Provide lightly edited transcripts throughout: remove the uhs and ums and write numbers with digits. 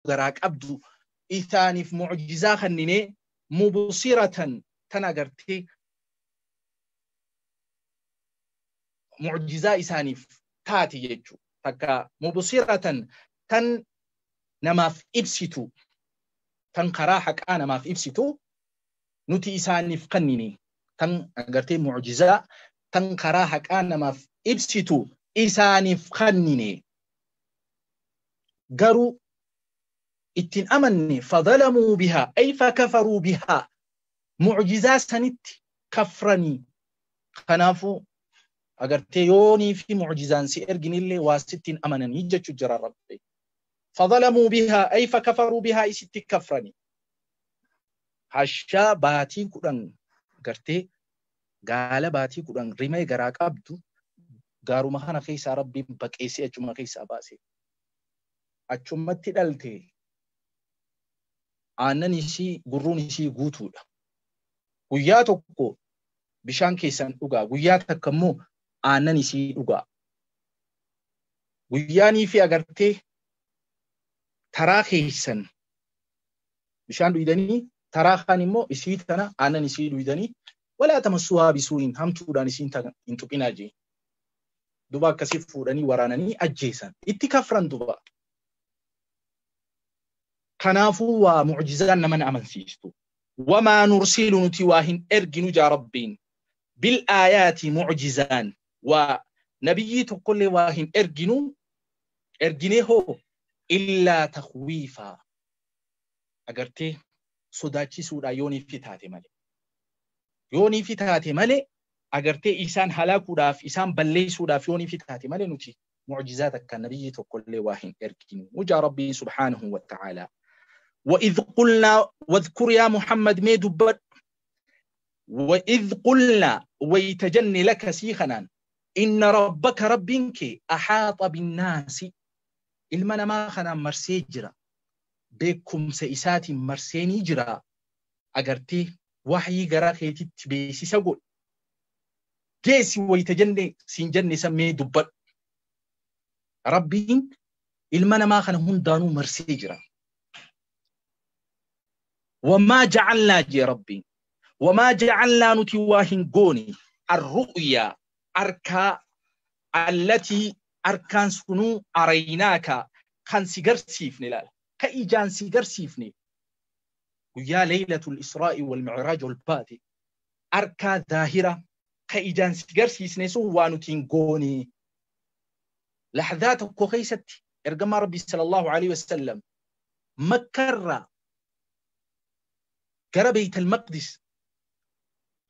garaa qabdu isaaniif mucjizaa kanninee mubsiratan tan agartee mucjizaa isaaniif taati jechuu takka mubsiratan tan namaaf ibsitu tan karaa haqaa namaaf ibsitu nuti isaaniif kannine tan agartee mucjizaa tan karaa haqaa namaaf ibsitu isaaniif kannine garuu ittiin amanne fadalamuu bihaa ay fakafaruu bihaa mucjizaa sanitti kafranii kanaafuu agartee yoonii fi mucjizaan si erginillee waa sittiin amananii jechuu jira rabbi fadalamuu bihaa ay fakafaruu bihaa isitti kafranii hashaa baatii 10 gartee gaala baatii 10 rimee garaa qabdu gaaruma kana keessaa rabbiin baqeessee achuma keessaa baase achumatti dhalte aannan isii gurruun isii guutuudha guyyaa tokko bishaan keessan dhugaa guyyaa takka immoo aannan isii dhugaa guyyaanii fi agartee taraa keessan bishaan dhuydanii taraa kaan immoo isii tana aannan isii dhuydanii walaa tamassuhaa bisuu'in hamtuudhaan isiin hin tuqinaa jee duba akkasii fuudhanii waraananii ajjeesan itti kafran duba kanaafuu waa mucjizaan nama amansiistu wamaa nursilu nuti waa hin erginu jaa rabbiin bil aayaati mucjizaan waa nabiyyii tokkollee waa hin erginu erginee hoo illaa takhwiifaa agartee sodaachisuudha yooniif taate malee yooniif taate malee agartee isaan halaakuudhaaf isaan balleessuudhaaf yooniif taate malee nuti mucjizaa takka nabiyyii tokkollee waa hin erginu jaa rabbii subhaanahu wa ta'aalaa وإذ قلنا واذكر يا محمد مي دبت وإذ قلنا ويتجني لك سيخنا إن ربك ربك أحاط بالناس إلما ما خنا مرسي جرا بكم سيسات مرسيني جرا أجرتي وحي جرا خيتي تبيسي سقول جيسي ويتجني سنجني سمي دبت ربين إلما ما خنا هون دانو مرسي جرا وما جعلنا جي ربي وما جعلنا نتواهن قوني الرؤيا أركا التي أركان سنو أريناك كان سيغرسيفني لال كإيجان سيغرسيفني ويا ليلة الإسراء والمعراج والباتي أركا ظاهرة كإيجان سيغرسيفني سو وانتين قوني لحظات كوخيست إرقم ربي صلى الله عليه وسلم مكرة gara Beyt al-Maqdis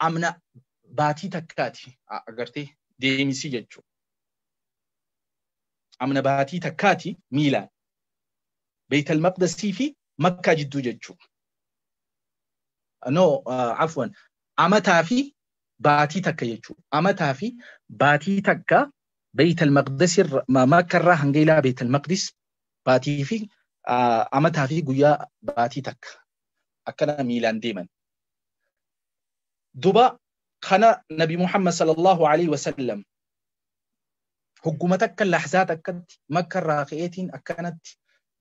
amna baatii takkaati agartee deemisii jechuudha. Amna baatii takkaati miilaan Beyt al-Maqdisii fi Makkaa jidduu jechuudha. No, afwan amataa fi baatii takka jechuudha. Amataa fi baatii takka Beyt al-Maqdis Makkarraa hanga ilaa Beyt al-Maqdis baatii fi amataa fi guyyaa baatii takka. Akkana miilaan deeman. Duba kana Nabi Muhammad sallallahu alaihi wasallam hogguma takka lahzaa takkatti Makkarraa ka'eetiin akkanatti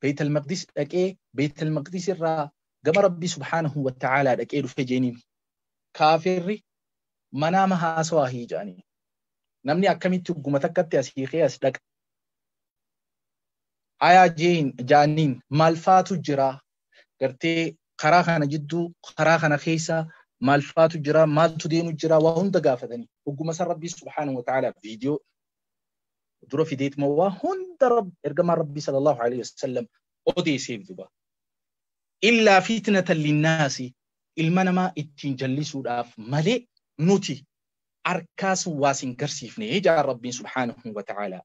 Beyt al-Maqdis dhaqee Beyt al-Maqdis irraa gama Rabbii subhaanahu wa ta'aalaa dhaqee dhufe jeeniin kaafirri manaama haasawaa hiija'anii namni akkamitti hogguma takkatti asii ka'ee as dhaqa ayaa jeen jaaniin maal faatu jira gartee karaa kana jidduu karaa kana keessa maal faatu jira maaltu deemu jira waa hunda gaafatanii hogguma san Rabbii subhaanahu wa ta'aalaa viidiyoo dura fideetuma waa hunda ergamaan Rabbii sallallahu alaihi wasallam odeesseef duba illaa fitnatan linnaasi ilma namaa ittiin jallisuudhaaf malee nuti arkaas waa sin garsiifne jaa Rabbiin subhaanahu wa ta'aalaa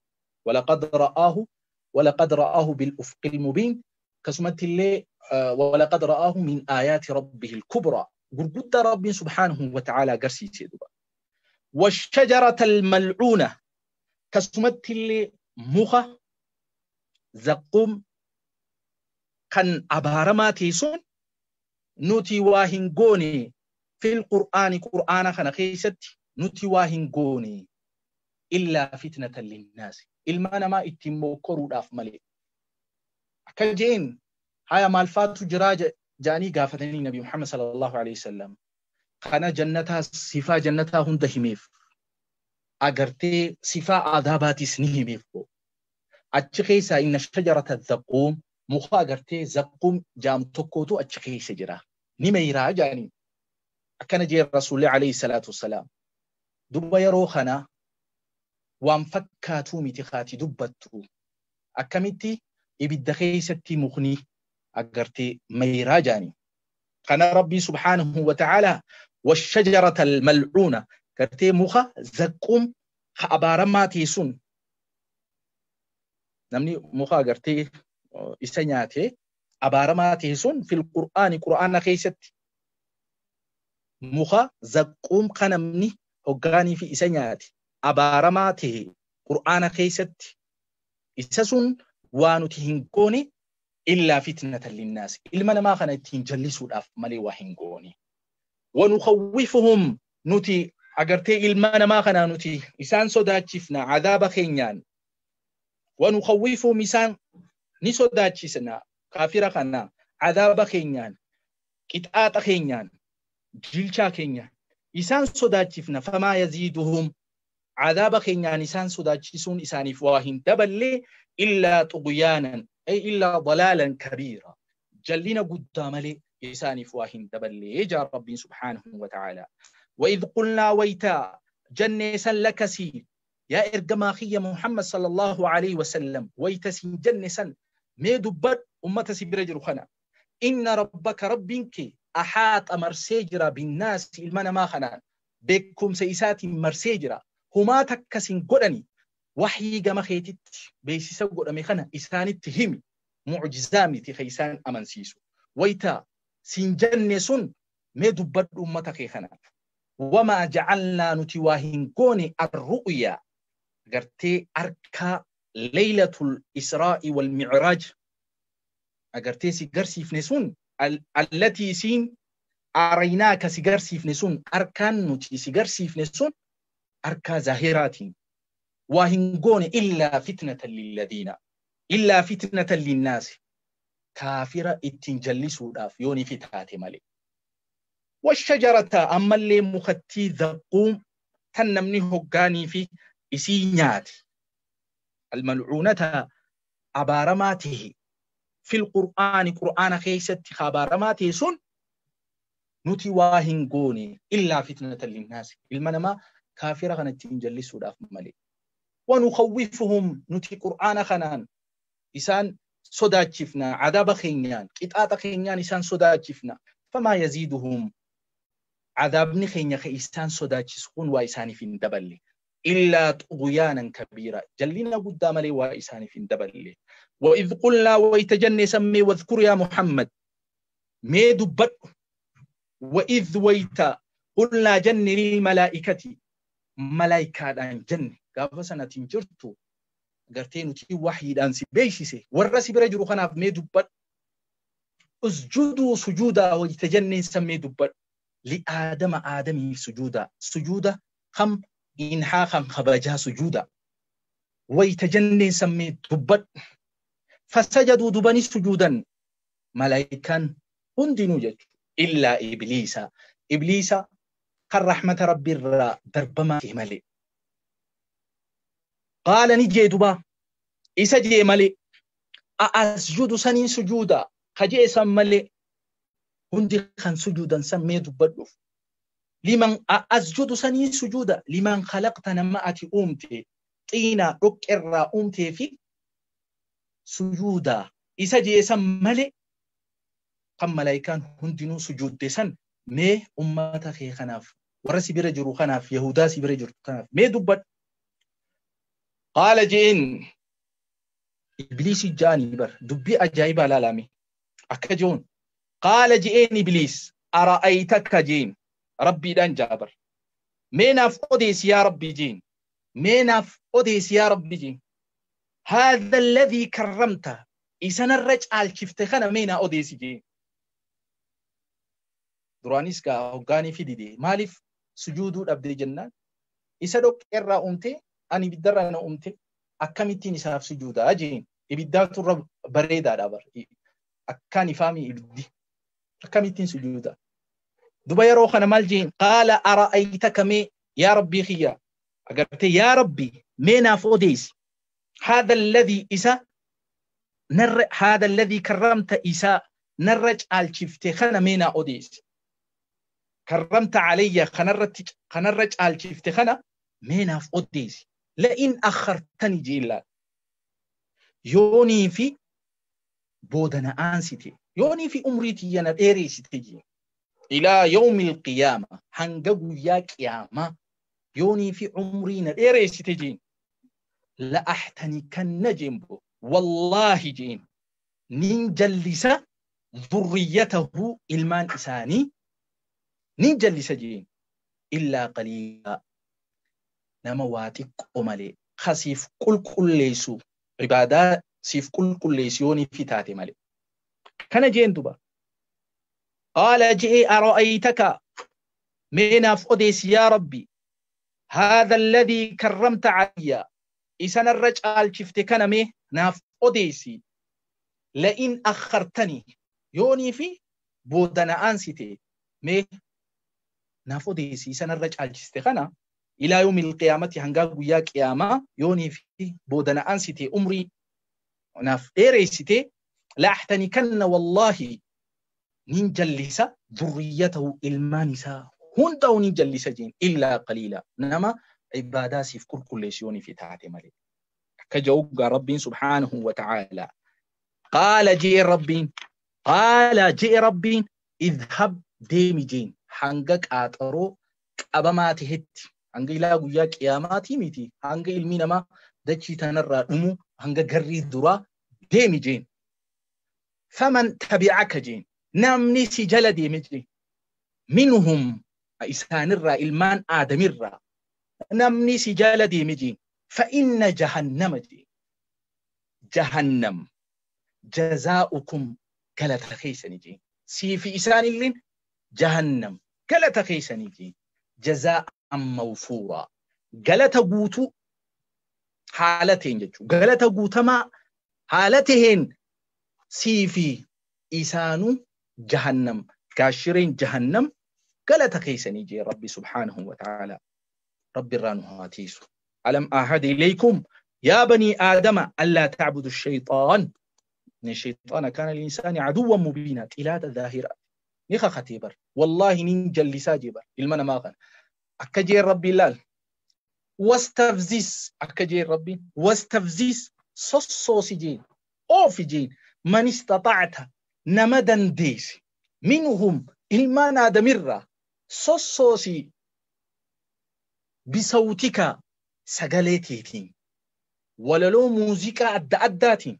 walaqad ra'aahu bil-ufqil mubiin akkasumatti illee ولقد رآه من آيات ربه الكبرى قرقود ربي سبحانه وتعالى قرسي سيدبا والشجرة الملعونة كسمت اللي مخ زقوم كان أبارما تيسون نوتي واهنغوني في القرآن قرآن خنا خيست نوتي واهنغوني إلا فتنة للناس إلما ما اتمو كرو داف ملي أكجين Haya maal faatu jiraa ja'anii gaafatanii Nabi Muhammad sallallahu alaihi wasallam. Kana jannataa sifaa jannataa hunda himeef. Agartee sifaa adaabaatis ni himeef. Achi keessaa inna shajarata zaquum muka agartee zaquum jaamu tokkootu achi keessa jira. Ni meeyraa ja'anii. Akkana jee Rasuulli alayhi salaatu wassalaam. Duba yeroo kana waan fakkaatuu miti kaati dubbattu. Akkamitti ibidda keessatti mukni agartee meeyraa ja'anii. Kana Rabbii subhaanahu wa ta'aalaa washajarata almal'uuna gartee muka zaquum ka abaaramaa ta'e sun namni muka agartee isa nyaate abaaramaa ta'e sun fil qur'aani qur'aana keessatti muka zaquum ka namni hoggaanii fi isa nyaate abaaramaa ta'e qur'aana keessatti isa sun waa nuti hin goone illaa fitnatan linnaas ilma namaa kana ittiin jallisuudhaaf malee waa hin goone. Wanukawwifuhum nuti agartee ilma namaa kana nuti isaan sodaachifna cadaaba keenyaan. Wanukawwifuhum isaan ni sodaachisna kaafira kana cadaaba keenyaan qixaaxa keenyaan jilchaa keenyaan isaan sodaachifna famaa yaziiduhum cadaaba keenyaan isaan sodaachisuun isaaniif waa hin daballe illaa xugyaanan ay illaa dalaalan kabiira jallina guddaa malee isaaniif waa hin daballe jaa Rabbiin subhaanahu wa ta'aalaa. وإذ قلنا ويتا جنة لكسي يا إرجما خي محمد صلى الله عليه وسلم ويتسين جنة مي دبر أمة سبرجل خنا إن ربك ربك أحاط مرسيجرا بالناس المنا ما خنا بكم سيسات مرسيجرا هما تكسين قرني وحي جما خيتت بيسيسو قرمي خنا إسان تهمي معجزامي تخيسان أمنسيسو ويتا سين سن مي دبر أمتك خنا وما جعلنا نتواهن كوني الرؤيا قرتي أركا ليلة الإسراء والمعراج أقرتي سيقرسي فنسون التي سين أريناك سيقرسي فنسون أركان نتي سيقرسي فنسون أركا زاهرات وهنقون إلا فتنة للذين إلا فتنة للناس كافرة اتنجلسوا داف يوني فتاتي مالي والشجرة أما اللي مختي ذقوم تنمني هقاني في إسينيات الملعونة أبارماته في القرآن قرآن خيست خبارماته سن نتي واهنقوني إلا فتنة للناس المنما كافرة غنتنجلسوا داف مالي ونخوفهم نتي قرآن خنان إسان صداتشفنا عذاب خينيان قطعة خينيان إسان صداتشفنا فما يزيدهم عذاب خينيا خيسان صداتشسخون وإسان في دبلي إلا طغيانا كبيرا جلنا قدام لي وإسان في دبلي وإذ قلنا ويتجني سمي واذكر يا محمد ميد بدء وإذ ويت قلنا جن للملائكة ملائكة جن قافة سنة جرتو قرتين وتي وحي دانسي بيشيسي والرسي برجل خناف ميد بدء اسجدوا سجودا ويتجني سمي دبر لآدم آدمي سجودا سجودا خم إنها خم خبجا سجودا ويتجني سمي دبر فسجدوا دبني سجودا ملائكا هندنو جج إلا إبليس إبليس قال رحمة ربي الرا دربما ملي قال نجي دبا إسجي ملي أسجد سنين سجودا خجي سملي هندي خان سجودا سمي دبدوف لمن أسجد سنين سجودا لمن خلقت نما أتي أمتي طينا ركرا أمتي في سجودا إسجي سملي قم ملايكان هندنو سجود سن مي أمتا خي خناف ورسي برجرو خناف يهودا سي برجرو خناف مي دبد قال جئن إبليس جاني بر دبي أجايب لا لامي أكجون قال جئين إبليس أرأيتك جين ربي دان جابر مين أفقديس يا ربي جين مين أفقديس يا ربي جين هذا الذي كرمته إسان الرجال شفتخنا مين أوديس جين درانيس كا هوغاني في ديدي مالف سجودو أبدي جنان إسا دوك إرى أمتي أني بدر أنا أمتي أكمتين إساف سجودا جين إبدات الرب بريدا دابر Akkaan ifaami ibiddi. Akkamittiin sujuuda? Duba yeroo kana maal jeen? Qaala ara'aytaka mee yaa Rabbii kiyya. Agartee yaa Rabbi mee naaf odeessi. Haadha alladhii isa narra haadha alladhii karramta isaa narra caalchifte kana mee naa odeessi. Karramta calayya kanarra caalchifte kana mee naaf odeessi. La'in akhartani jeellaa. Yoonii fi booda na aansite. Yoonii fi umrii tiyya na dheereessite jeen. Ilaa yawmi alqiyaama hanga guyyaa qiyaamaa yoonii fi umrii na dheereessite jeen. La'ahtanikanna jeen bo. Wallaahi jeen. Nin jallisa dhurriyyatahu ilmaan isaanii nin jallisa jeen. Illaa qaliilaa. Nama waa xiqqoo malee kasiif qulqulleessu ibaadaa siif qulqulleessu yoonii fi taate malee. Kana jeen duba. Qaala je'ee ara'aytaka mee naaf odeessi yaa Rabbi. Haadha alladhii karramta calayya isanarra caalchifte kana mee naaf odeessi. La'in akhartani yoonii fi booda na aansite mee naaf odeessi isanarra caalchiste kana ilaa yawmil qiyaamati hanga guyyaa qiyaamaa yoonii fi booda na aansite umrii naaf dheereessite la'ahtanikanna wallaahi nin jallisa dhurriyyatahu ilmaan isaa hundaa'u nin jallisa jeen illaa qaliila nama ibaadaa siif qulqulleessu yoonii fi taate malee. Akka ja'u Rabbiin subhaanahu wa ta'aalaa. Qaala je'e Rabbiin qaala je'e Rabbiin idhab deemi jeen hanga qaaxaroo qabamaa tahetti hanga ilaa guyyaa qiyaamaatii miti hanga ilmi namaa dachii tanarraa dhumu hanga garrii duraa deemi jeen. Faman tabi'aka jeen namni si jala deeme jeen minhum isaanirraa ilmaan aadamirraa namni si jala deeme jeen fa'inna jahannama jeen jahannam jazaa'ukum galata keessanii jeen siifi isaanilleen jahannam galata keessanii jeen jazaa'an mawfuuraa galata guutuu haala ta'een jechuudha galata guutamaa haala taheen siifi isaanuu jahannam gaashireen jahannam galata keessanii jee Rabbi subhaanahu wa ta'ala Rabbi irraa nu haa tiisu. Alam ahad ilaykum yaa banii aadama allaa ta'budu shaytaan inna shaytaana kaana linsaani aduwwan mubiina xilaata zaahira ni kakatee bar wallaahi nin jallisaa jee bar ilma namaa kana akka jeen Rabbi ilaal wastafzis akka jeen Rabbiin wastafzis sossoosi jeen oofi jeen man istata'ta nama dandeesse minhum ilmaan aadamirraa sossoosi bisawtika sagalee teetiin walaloo muuziqaa adda addaatiin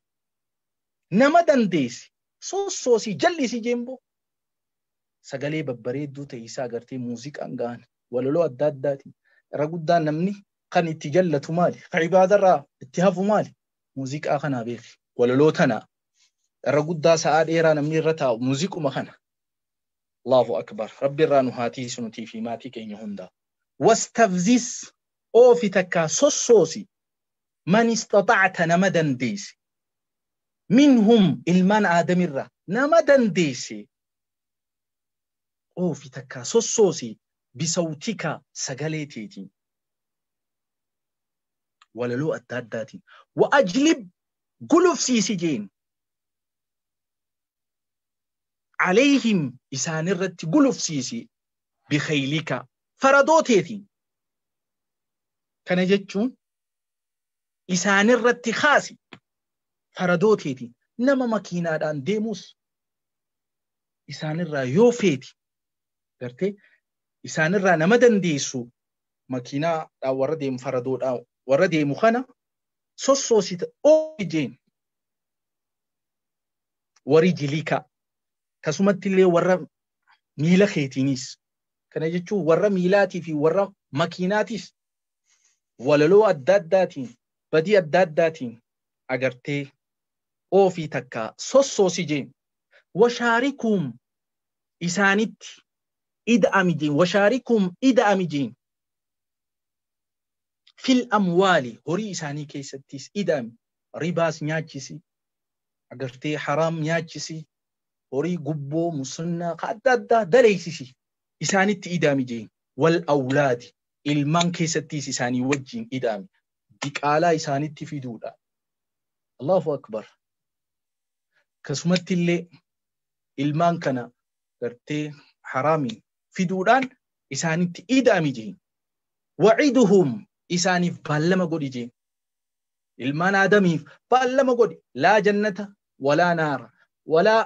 nama dandeesse sossoosi jallisi jeenbo sagalee babbareedduu ta'e isaa agartee muuziqaan ga'an walaloo adda addaatiin irra guddaan namni kan itti jallatu maali kan ibaadarraa itti hafu maali muuziqaa kanaa beeki walaloo tanaa irra guddaa sa'aa dheeraa namni irra taa'u muuziquma kana. Allahu akbar. Rabbi irraa nu haa tiisu nutii fi maatii keenya hundaa. Wastafzis oofi takkaa sossoosi man istata'ta nama dandeesse. Minhum ilmaan aadamirraa nama dandeesse. Oofi takkaa sossoosi bisawtika sagalee teetiin. Walaloo adda addaatiin. Wa ajlib gulufsiisi jeen. عليهم إسان الرت قلف سيسي بخيلك فردوتيتي كان جتشون إسان الرت خاسي فردوتيتي نما مكينة دان ديموس إسان الرا يوفيتي قرتي إسان الرا نمدن ديسو مكينة ورديم فردوت ورديم خنا سوسوسيت أوجين ورجليك kasumatti illee warra miila keetiinis kana jechuun warra miilaatii fi warra makiinaatis walaloo adda addaatiin badii adda addaatiin agartee oofii takka sossoosi jeen washaarikuum isaanitti ida'ami jeen washaarikuum ida'ami jeen fil amwaali horii isaanii keessattis ida'ami ribaas nyaachisi agartee haraam nyaachisi Horii gubboo musannaa ka adda addaa daleeysisi. Isaanitti idaami jeen. Wal awlaadi ilmaan keessattis isaanii wajjin idaami. Diqaalaa isaanitti fiduudha. Allahu akbar. Akkasumatti illee ilmaan kana gartee haraamiin fiduudhaan isaanitti idaami jeen. Waciduhum isaaniif baallama godhi jeen. Ilmaan aadamiif baallama godhi. Laa jannata walaa naara walaa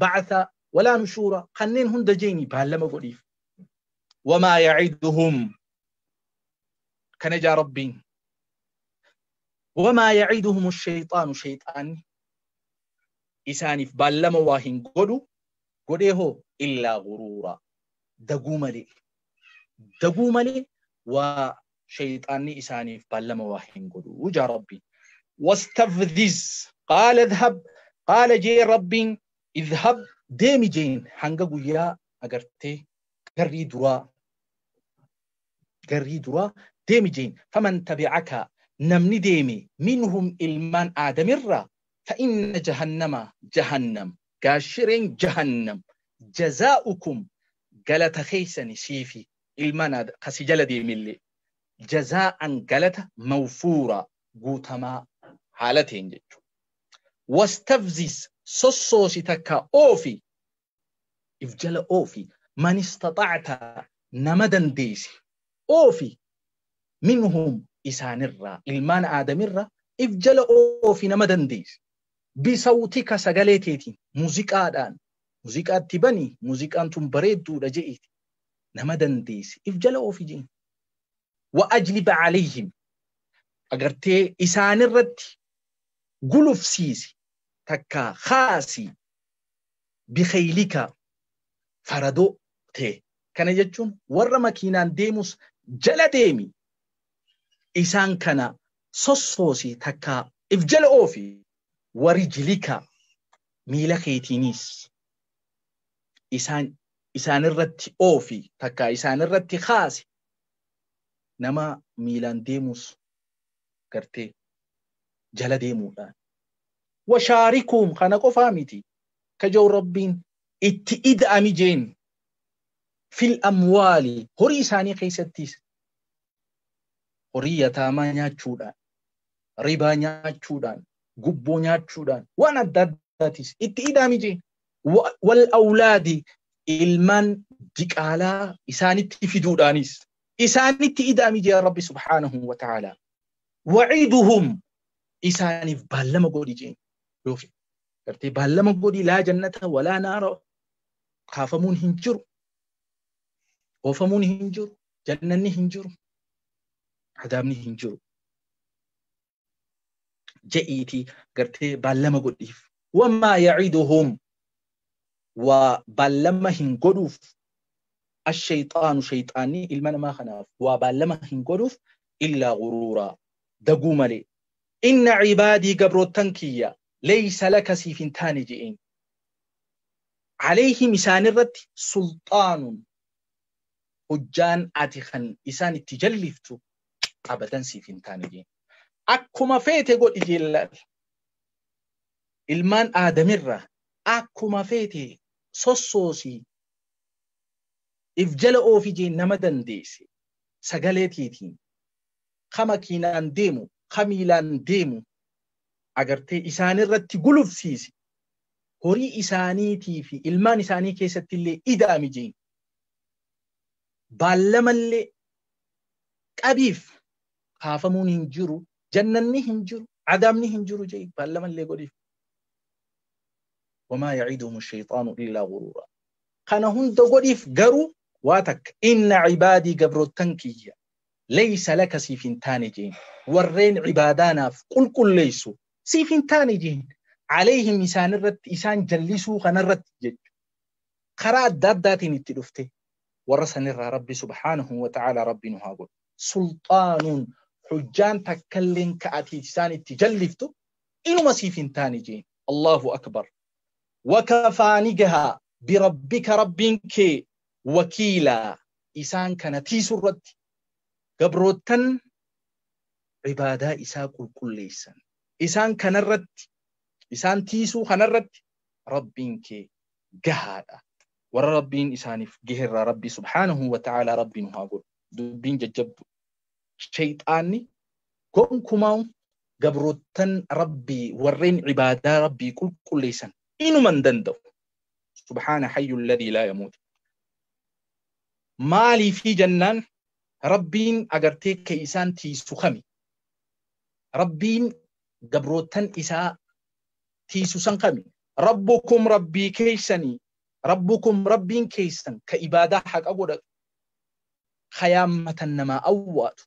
bactha walaa nushuura kanneen hunda jeeni baallama godhiif. Wamaa yaciduhum kana jaa Rabbiin. Wamaa yaciduhum shayxaanu shayxaanni isaaniif baallama waa hin godhu godhee hoo illaa guruura daguu malee daguu malee waa shayxaanni isaaniif baallama waa hin godhu jaa Rabbiin. Wastafdhiz qaala idhab qaala jee Rabbiin idhab deemi jeen hanga guyyaa agartee garrii duraa deemi jeen faman tabi'aka namni deeme minhum ilmaan aadamirraa فإن جهنم جهنم قاشرين جهنم جزاؤكم قالت خيسني سيفي ilmaan kasi jala deemillee jazaa'an galata mawfuura guutamaa haala ta'een jechuudha. Wastafzis sossoosi takka oofi if jala oofi man istaxacta nama dandeeyse oofi minhum isaanirraa ilmaan aadamirraa if jala oofi nama dandeeyse bisawtika sagalee teetiin muuziqaadhaan muuziqaatti bani muuziqaan tun bareedduudha je'eeti nama dandeeyse if jala oofi jeen. Wa ajlib calayhim agartee isaanirratti gulufsiisi takka kaasi bikaylika faradoo ta'e. Kana jechuun warra makiinaan deemus jala deemi isaan kana sossoosi takka if jala oofi warijlika miila keetiinis isaanirratti oofi takka isaanirratti kaasi nama miilaan deemus gartee jala deemuudhaan. Washaarikuum kana qofaa miti kajoo Rabbiin itti ida'ami jeen fil amwaali horii isaanii keessattis horii yataamaa nyaachuudhaan ribaa nyaachuudhaan gubboo nyaachuudhaan waan adda addaatis itti ida'ami jeen. Wal awlaadi ilmaan diqaalaa isaanitti fiduudhaanis isaanitti ida'ami jeen Rabbi subhaanahu wa ta'ala. Waciduhum isaaniif baallama godhi jeen. Gartee baallama godhi laa jannata walaa naara kaafamuun hin jiru oofamuun hin jiru jannanni hin jiru adaabni hin jiru je'iitii gartee baallama godhiif. Wamaa yaciduhum waa baallama hin godhuuf ashayxaanu shayxaanni ilma namaa kanaaf waa baallama hin godhuuf illaa guruuraa daguu malee. Inna cibaadii gabroottan kiyya laysa laka siif hin taane je'een. Alayhim isaanirratti sulxaanun hojjaan ati kan isaan itti jalliftu abadan siif hin taane je'een. Akkuma feete godhi jeellaal. Ilmaan aadamirra akkuma feete sossoosii if jala oofi jeen nama dandeesse sagalee teetiin ka makiinaan deemu ka miilaan deemu agartee isaanirratti gulufsiisi horii isaaniitii fi ilmaan isaanii keessatti illee ida'ami jeen. Baallamallee qabiif kaafamuun hin jiru jannanni hin jiru adaabni hin jiru jee baallamallee godhiif. Wamaa yaciduhum shayxaanu illaa guruura. Kana hunda godhiif garuu waa takka inna cibaadii gabroottan kiyya laysa laka siif hin taane jeen warreen cibaadaanaaf qulqulleessu siif hin taane jeen alayhim isaanirratti isaan jallisuu kanarratti jechu karaa adda addaatiin itti dhufte warra sanirraa Rabbi subhaanahu wa ta'ala Rabbi nu haa godhu. Sulxaanuun hujjaan takkalleen ka'atii isaan itti jalliftu inuma siif hin taane jeen. Allahu akbar. Wakafaa ni gahaa birabbika Rabbiin kee wakiilaa isaan kana tiisurratti gabroottan cibaadaa isaa qulqulleessan isaan kanarratti isaan tiisuu kanarratti Rabbiin kee Gahaadha. Warra Rabbiin isaaniif gaherraa Rabbi subhaanahu wa ta'aalaa Rabbi nu haa godhu. Dubbiin jajjabdu. Shayxaanni gonkumaa gabroottan Rabbii warreen ibaadaa Rabbii qulqulleessan inuma hin danda'u. Subhaana hayyu alladhii laa yamuut. Maaliifii jennaan Rabbiin agartee ka isaan tiisu kami? Rabbiin gabroottan isaa tiisu san kami? Rabbukum Rabbii keessanii, Rabbukum Rabbiin keessan ka ibaadaa haqa godhatu, ka yaammatan namaa awwaatu.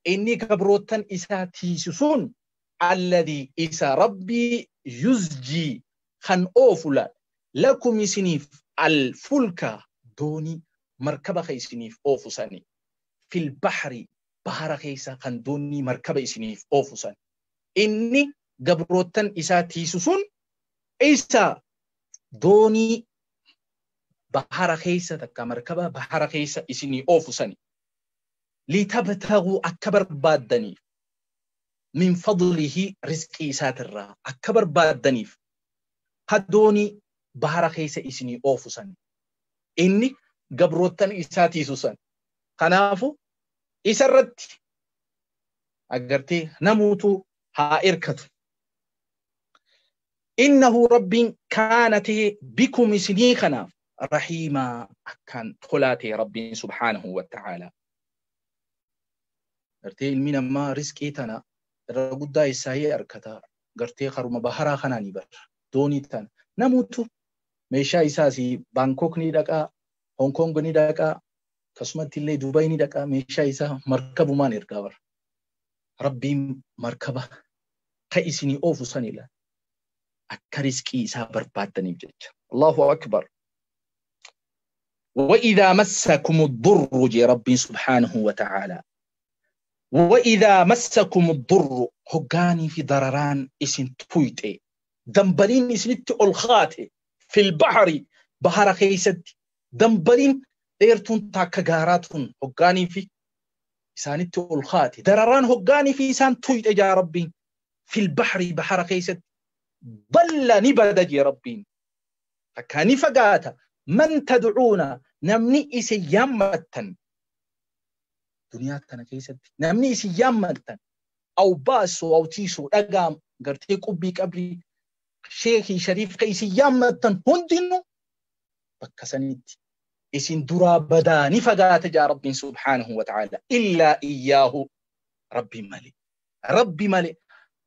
Inni gabroottan isaa tiisu sun alladhii isa Rabbii yuzjii kan oofu laal. Lakum isiniif alfulka doonii markaba ka isiniif oofu sani. Fil bahri bahara keessa kan doonii markaba isiniif oofu sani. Inni gabroottan isaa tiisu sun isa doonii bahara keessa takka markaba bahara keessa isinii oofu sani. Litabtaguu akka barbaaddaniif min fadlihi rizqii isaatirraa akka barbaaddaniif ha doonii bahara keessa isinii oofu sani. Inni gabroottan isaa tiisu san. Kanaafu isarratti agartee namuutu haa irkatu. Innahu Rabbiin kaana ta'e bikum isinii kanaaf rahiimaa akkaan tolaa ta'e Rabbiin subhaanahu wa ta'aalaa. Gartee ilmi namaa rizqii tana irra guddaa isaayee argata. Gartee karuma baharaa kanaanii bara. Doonii tana. Namuutu meeshaa isaas Bangkok ni dhaqaa, Hong Kong ni dhaqaa, akkasumatti illee Dubai ni dhaqaa meeshaa isaa markabumaan ergaa bara. Rabbiin markaba ka isinii oofu sanila akka rizqii isaa barbaaddaniif jecha. Allahu akbar. وإذا مسكم الضر جي ربي سبحانه وتعالى. وإذا مسكم الضر هقاني في ضرران إسن تويتي دنبلين إسن الخاتي في البحر بحر خيست دنبلين ديرتون تاكا هقاني في إسان الخاتي ضرران هقاني في إسان تويتي يا ربي في البحر بحر خيست ضل نبدا جي ربي فكاني فقاتا من تدعون نمني إسيامتن دنيا تنا كيست نمني إسيامتن أو باسو أو تيسو أقام قرتي قبي قبري شيخي شريف كيسيامتن هندنو بكسنيت إسين درا بدا نفقات جا ربي سبحانه وتعالى إلا إياه ربي مالي ربي مالي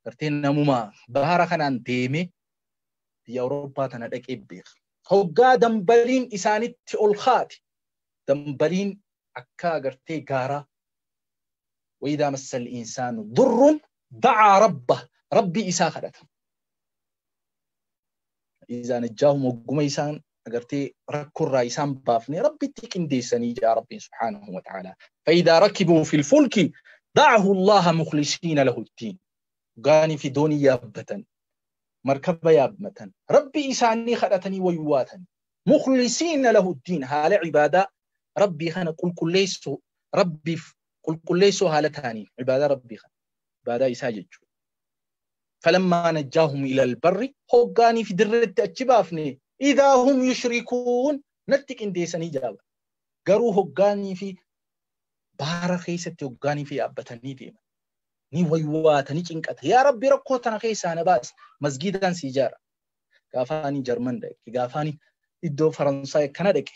قرتي نموما بهارا خنان ديمي في أوروبا تنا دك إبيخ hoggaa dambaliin isaanitti ol kaate dambaliin akka agartee gaaraa وإذا مس الإنسان ضر دعا ربه ربي إسا خدت إذا نجاهم وقم إسان أغرتي ركر إسان بافني ربي تكنديسني جاء ربي سبحانه وتعالى فإذا ركبوا في الفلك دعوا الله مخلصين له الدين قاني في دوني يابة مركبة يابمة ربي إساني خدتني ويواتني مخلصين له الدين هال عبادة ربي خنا قل كل ليسو ربي قل كل ليسو هالتاني عبادة ربي خنا عبادة إساجج فلما نجاهم إلى البر هقاني في درة أتشبافني إذا هم يشركون نتك إنديسني جاب قروا هقاني في بارا خيسة هقاني في أبتني ديما ni waywaatanii cinqata yaa rabbi rakkoo tana keessaa na baasi masgiidaan si ijaara gaafaanii Jarman dhaqe gaafaanii iddoo Faransaay kana dhaqe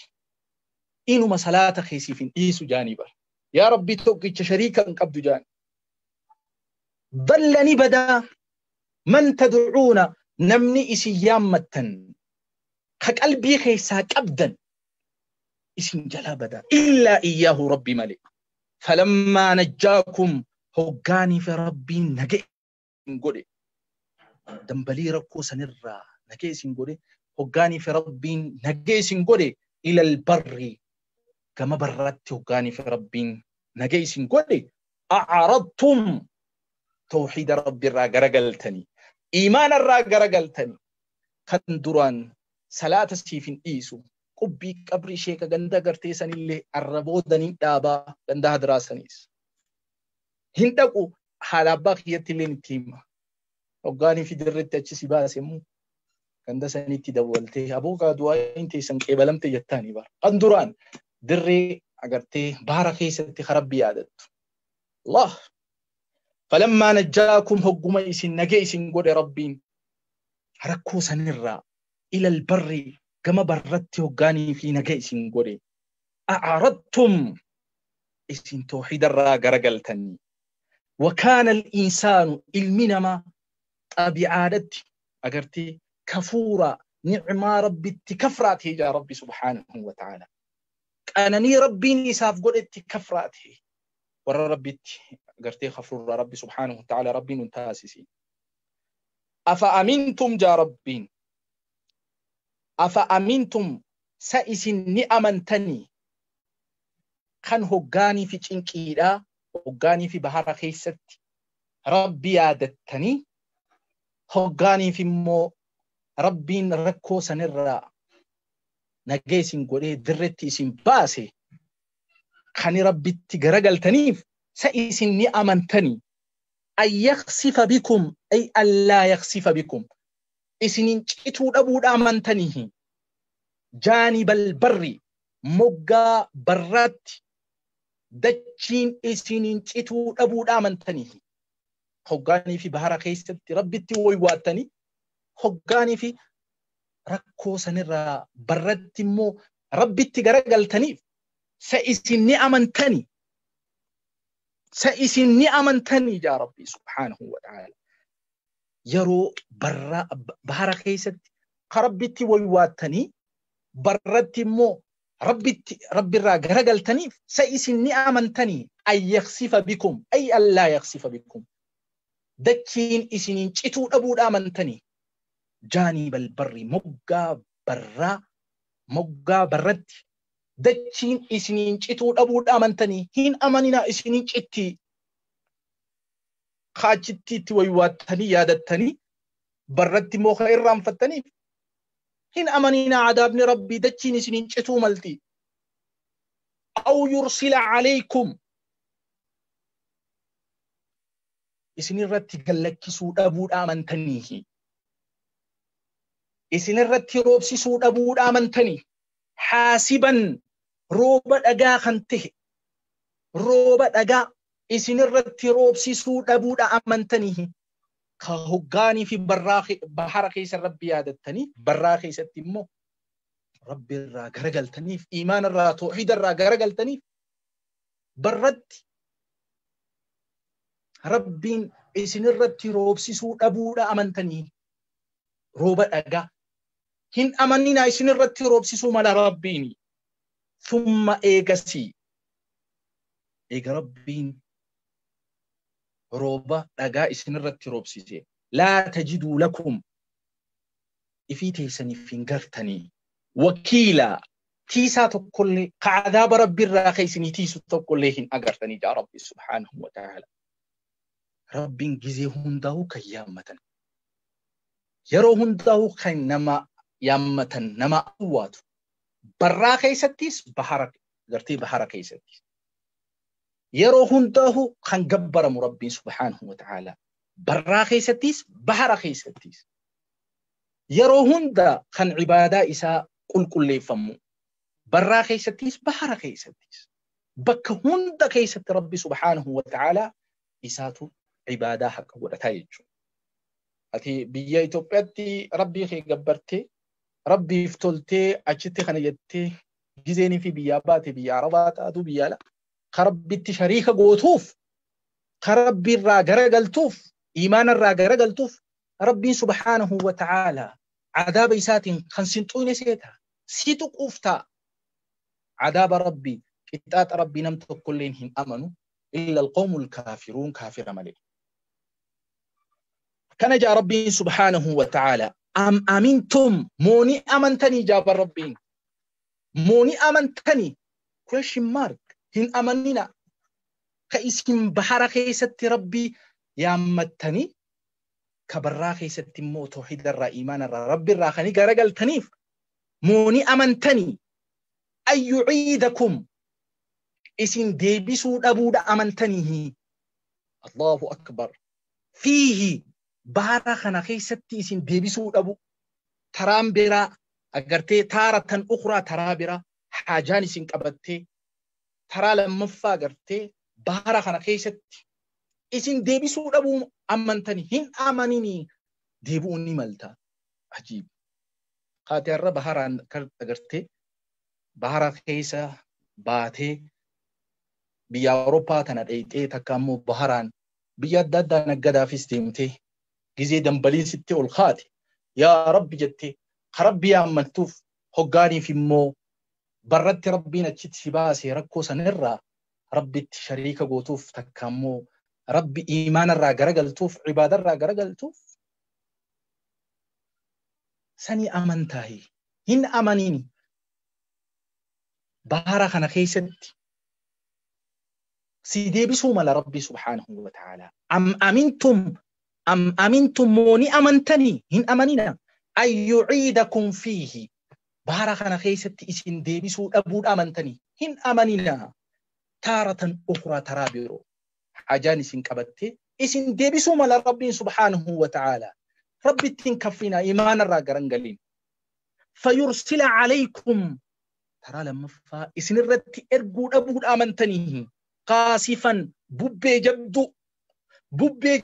inuma salaata keessiif hin dhiisu jaanii bara yaa rabbi tokkicha shariika hin qabdu jaani dallani badaa man tadcuuna namni isin yaammattan ka qalbii keessaa qabdan isin jalaa badaa illaa iyyaahu rabbi malee falammaa najjaakum hoggaanii fi rabbiin nagee isin godhe dambalii rakkoo sanirraa nagee isin godhe hoggaanii fi rabbiin nagee isin godhe ilal barri gama barratti hoggaanii fi rabbiin nagee isin godhe a'aradtum tawxiida rabbiirraa garagaltanii iimaanarraa garagaltanii kan duraan salaata siif hin dhiisu qubbii qabri ishee ka ganda gartee sanillee arraboodanii dhaabaa ganda hadiraa saniis hin dhaqu haala abbaa kiyyatti illee itti hima. Hoggaanii fi dirreetti achi si baase immoo Ganda sanitti dawwaltee aboogaa du'aayin teessan qeebalamte jettaanii bara. Kan duraan dirree agartee baara keessatti rabbi yaadattu. Allah. Falammaa najjaakum hogguma isin nagee isin godhe rabbiin rakkoo sanirraa ilal barri gama barratti hoggaanii fi nagee isin godhe. A'aradtum isin toohidarraa garagaltanii. وكان الإنسان المنما طبيعادت أجرتي كفورا نعمة ربي تكفراته يا ربي سبحانه وتعالى أنني ربي نساف قلت كفراته ورا ربي أجرتي خفور ربي سبحانه وتعالى ربي ننتاسسي أفأمنتم جا ربين أفأمنتم سائس نأمنتني خن هجاني في تشنكيرا hoggaanii fi bahara keessatti rabbi yaadattanii hoggaanii fi immoo rabbiin rakkoo sanirraa nagee isin godhee dirretti isin baase kan rabbitti garagaltaniif sa isin ni amantanii an yaksifa bikum ay allaa yaksifa bikum isinin cituu dhabuudha amantanii jaanibal barri moggaa barraatti dachiin isinin cituu dhabuudha amantanii hoggaanii fi bahara keessatti rabbitti waywaattanii hoggaanii fi rakkoo sanirraa barratti immoo rabbitti garagaltaniif sa isin ni amantanii sa isin ni amantanii jaa rabbi subhaanahu wa ta'ala yeroo bahara keessatti ka rabbitti waywaattanii barratti immoo rabbitti rabbirraa garagaltaniif sa isin ni amantanii an yaksifa bikum ay allaa yaksifa bikum dachiin isinin cituu dhabuudha amantanii jaanibal barri moggaa barraa moggaa barratti dachiin isinin cituu dhabuudha amantanii hin amaninaa isinin citti kaachitti itti waywaattanii yaadattanii barratti immoo ka irraanfattaniif hin amaninaa adaabni rabbii dachiin isinin cituu malti aw yursila alaykum isin irratti gallakkisuu dhabuudha amantanii isin irratti roobsisuu dhabuudha amantanii haasiban rooba dhagaa kan tahe rooba dhagaa isin irratti roobsisuu dhabuudha amantanii ka hoggaanii fi bahara keessa rabbi yaadattanii barraa keessatti immoo rabbi irraa garagaltaniif iimaana irraa toohida irraa garagaltaniif barratti rabbiin isin irratti roobsisuu dhabuudha amantanii rooba dhagaa hin amaninaa isin irratti roobsisuu mala rabbiini thumma eegasii eega rabbiin rooba dhagaa isin irratti roobsise laa tajiduu lakum ifii teessaniif hin gartanii wakiila tiisaa tokkollee ka cadaaba rabbiirraa ka isinii tiisu tokkollee hin agartanii jaa rabbi subhaanahu wa ta'ala rabbiin gizee hundaa'u kan yaammatan yeroo hundaa'u kan nama yaammatan nama awwaatu barraa keessattis bahara gartee bahara keessattis yeroo hundaa'u kan gabbaramu rabbiin subhaanahu wa ta'ala barraa keessattis bahara keessattis yeroo hunda kan cibaadaa isaa qulqulleeffamu barraa keessattis bahara keessattis bakka hunda keessatti rabbi subhaanahu wa ta'ala isaatu cibaadaa haqa godhataa jechuudha. Ati biyya Itoophiyaatti rabbii kee gabbartee rabbiif toltee achitti kana jettee gizeenii fi biyyaa baate biyya Arabaa taatu biyya ala ka rabbitti shariika gootuuf ka rabbiirraa garagaltuuf iimaanarraa garagaltuuf rabbiin subhaanahu wa ta'ala cadaaba isaatiin kan sin xuyne seeta si tuquuf ta'a. Cadaaba rabbii qixxaaxa rabbii nam tokkolleen hin amanu illa alqawmul kaafiruun kaafira malee. Kana jaa rabbiin subhaanahu wa ta'ala am amintum mooni amantanii jaaba rabbiin mooni amantanii question mark hin amanina ka isin bahara keessatti rabbii yaammattanii ka barraa keessatti immoo toohidarraa iimaanarraa rabbiirraa kanii garagaltaniif mooni amantanii an yuciidakum isin deebisuu dhabuudha amantanii Allahu akbar fiihi bahara kana keessatti isin deebisuu dhabu Taraan biraa agartee taaratan ukhraa taraa biraa haajaan isin qabattee taraa lammaffaa agartee bahara kana keessatti isin deebisuu dhabuu amantanii hin amaninii deebi'uun ni malta. Ajiib. Kaatee har'a baharaan agartee bahara keessa baatee biyya Awurooppaa tana dheeyxee takka ammoo baharaan biyya adda addaa naggadaafis deemtee gizee dambaliin sitti ol kaate yaa Rabbi jettee ka Rabbi yaammattuuf hoggaaniif immoo barratti Rabbiin achitti si baasee rakkoo sanirraa Rabbitti shariika gootuuf takka ammoo Rabbi iimaanarraa garagaltuuf ibaadarraa garagaltuuf sanii amantaahi hin amaniini bahara kana keessatti si deebisuu mala Rabbi subhaanahu wa ta'ala. Am amintum am amintum moo ni amantanii hin amanina an yuciidakum fiihi bahara kana keessatti isin deebisuu dhabuudha amantanii hin amanina taaratan ukhraa taraa biroo hajaan isin qabattee isin deebisuu mala Rabbiin subhaanahu wa ta'ala. Rabbittiin kaffina iimaanarraa garan galiin. Fayursila calaykum taraa lammaffaa isinirratti erguu dhabuudha amantanii qaasifan bubbee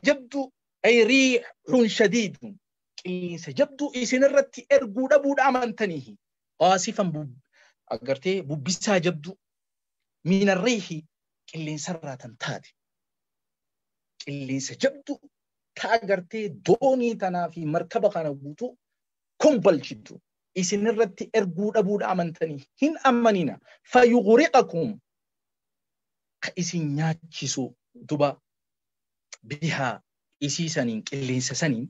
jabduu ay riixun shadiidun qilleensa jabduu isinirratti erguu dhabuudha amantanii qaasifan agartee bubbisaa jabduu minarriihi qilleensarraa tan taate qilleensa jabduu ta agartee doonii tanaa fi markaba kana guutuu kumbalchitu isinirratti erguu dhabuudha amantanii hin amanina fayughriqakum ka isin nyaachisu duba bihaa isii saniin qilleensa saniin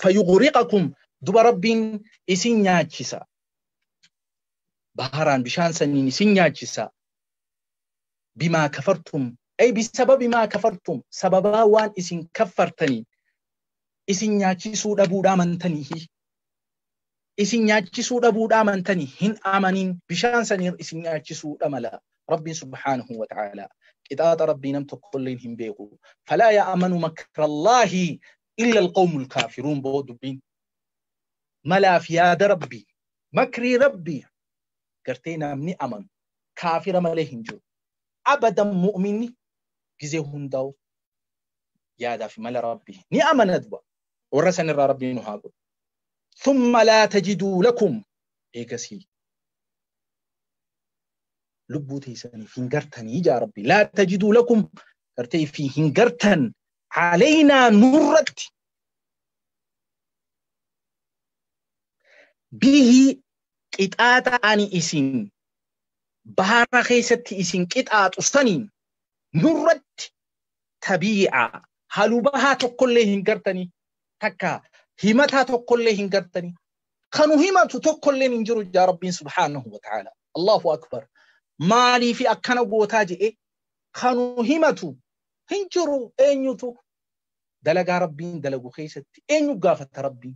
fayughriqakum duba Rabbiin isin nyaachisa baharaan bishaan saniin isin nyaachisa bimaa kafartum ay bisababi maa kafartum sababaa waan isin kaffartaniin isin nyaachisuu dhabuudha amantanii isin nyaachisuu dhabuudha amantanii hin amanin bishaan saniin isin nyaachisuu mala Rabbiin subhaanahu wa ta'ala qixaaxa Rabbii nam tokkolleen hin beeku falaa ya'amanu makrallaahi illa alqawmul kaafiruun boo dubbiin malaaf yaada Rabbii makrii Rabbii gartee namni amanu kaafira malee hin jiru abadan mu'minni gizee hundaa'u yaadaa fi mala Rabbii ni amana duba warra sanirraa Rabbii nu haa godhu. Thumma laa tajiduu lakum eegasii lubbuu teessaniif hin gartanii jaa Rabbi laa tajiduu lakum gartee fi hin gartan calaynaa nurratti bihi qixaaxa ani isin bahara keessatti isin qixaaxu saniin nurratti tabii'a halubahaa tokkollee hin gartanii takka himataa tokkollee hin gartanii kanu himatu tokkolleen hin jiru jaa Rabbiin subhaanahu wa ta'ala. Allahu akbar. Maalii fi akkana gootaa je'e kanu himatu hin jiru eenyutu dalagaa Rabbiin dalagu keessatti eenyu gaafata Rabbiin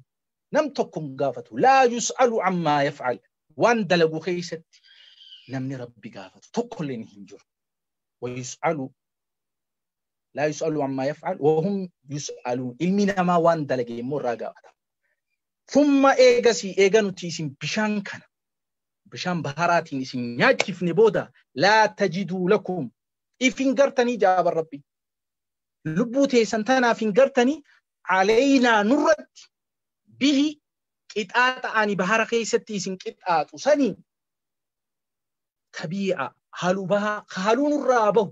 nam tokko hin gaafatu laa yus'alu ammaa yaf'al waan dalagu keessatti namni Rabbi gaafatu tokkolleen hin jiru. ويسألوا لا يسألوا عما يفعل وهم يسألون ilmi namaa waan dalage immoo irraa gaafata. Thumma eegasii eega nuti isin bishaan kana bishaan baharaatiin isin nyaachifne booda laa tajiduu lakum if hin gartanii jaaban Rabbi lubbuu teessan tanaaf hin gartanii calaynaa nurratti bihi qixaaxa ani bahara keessatti isin qixaaxu sanii tabii'a haluu bahaa haluu nurraa bahu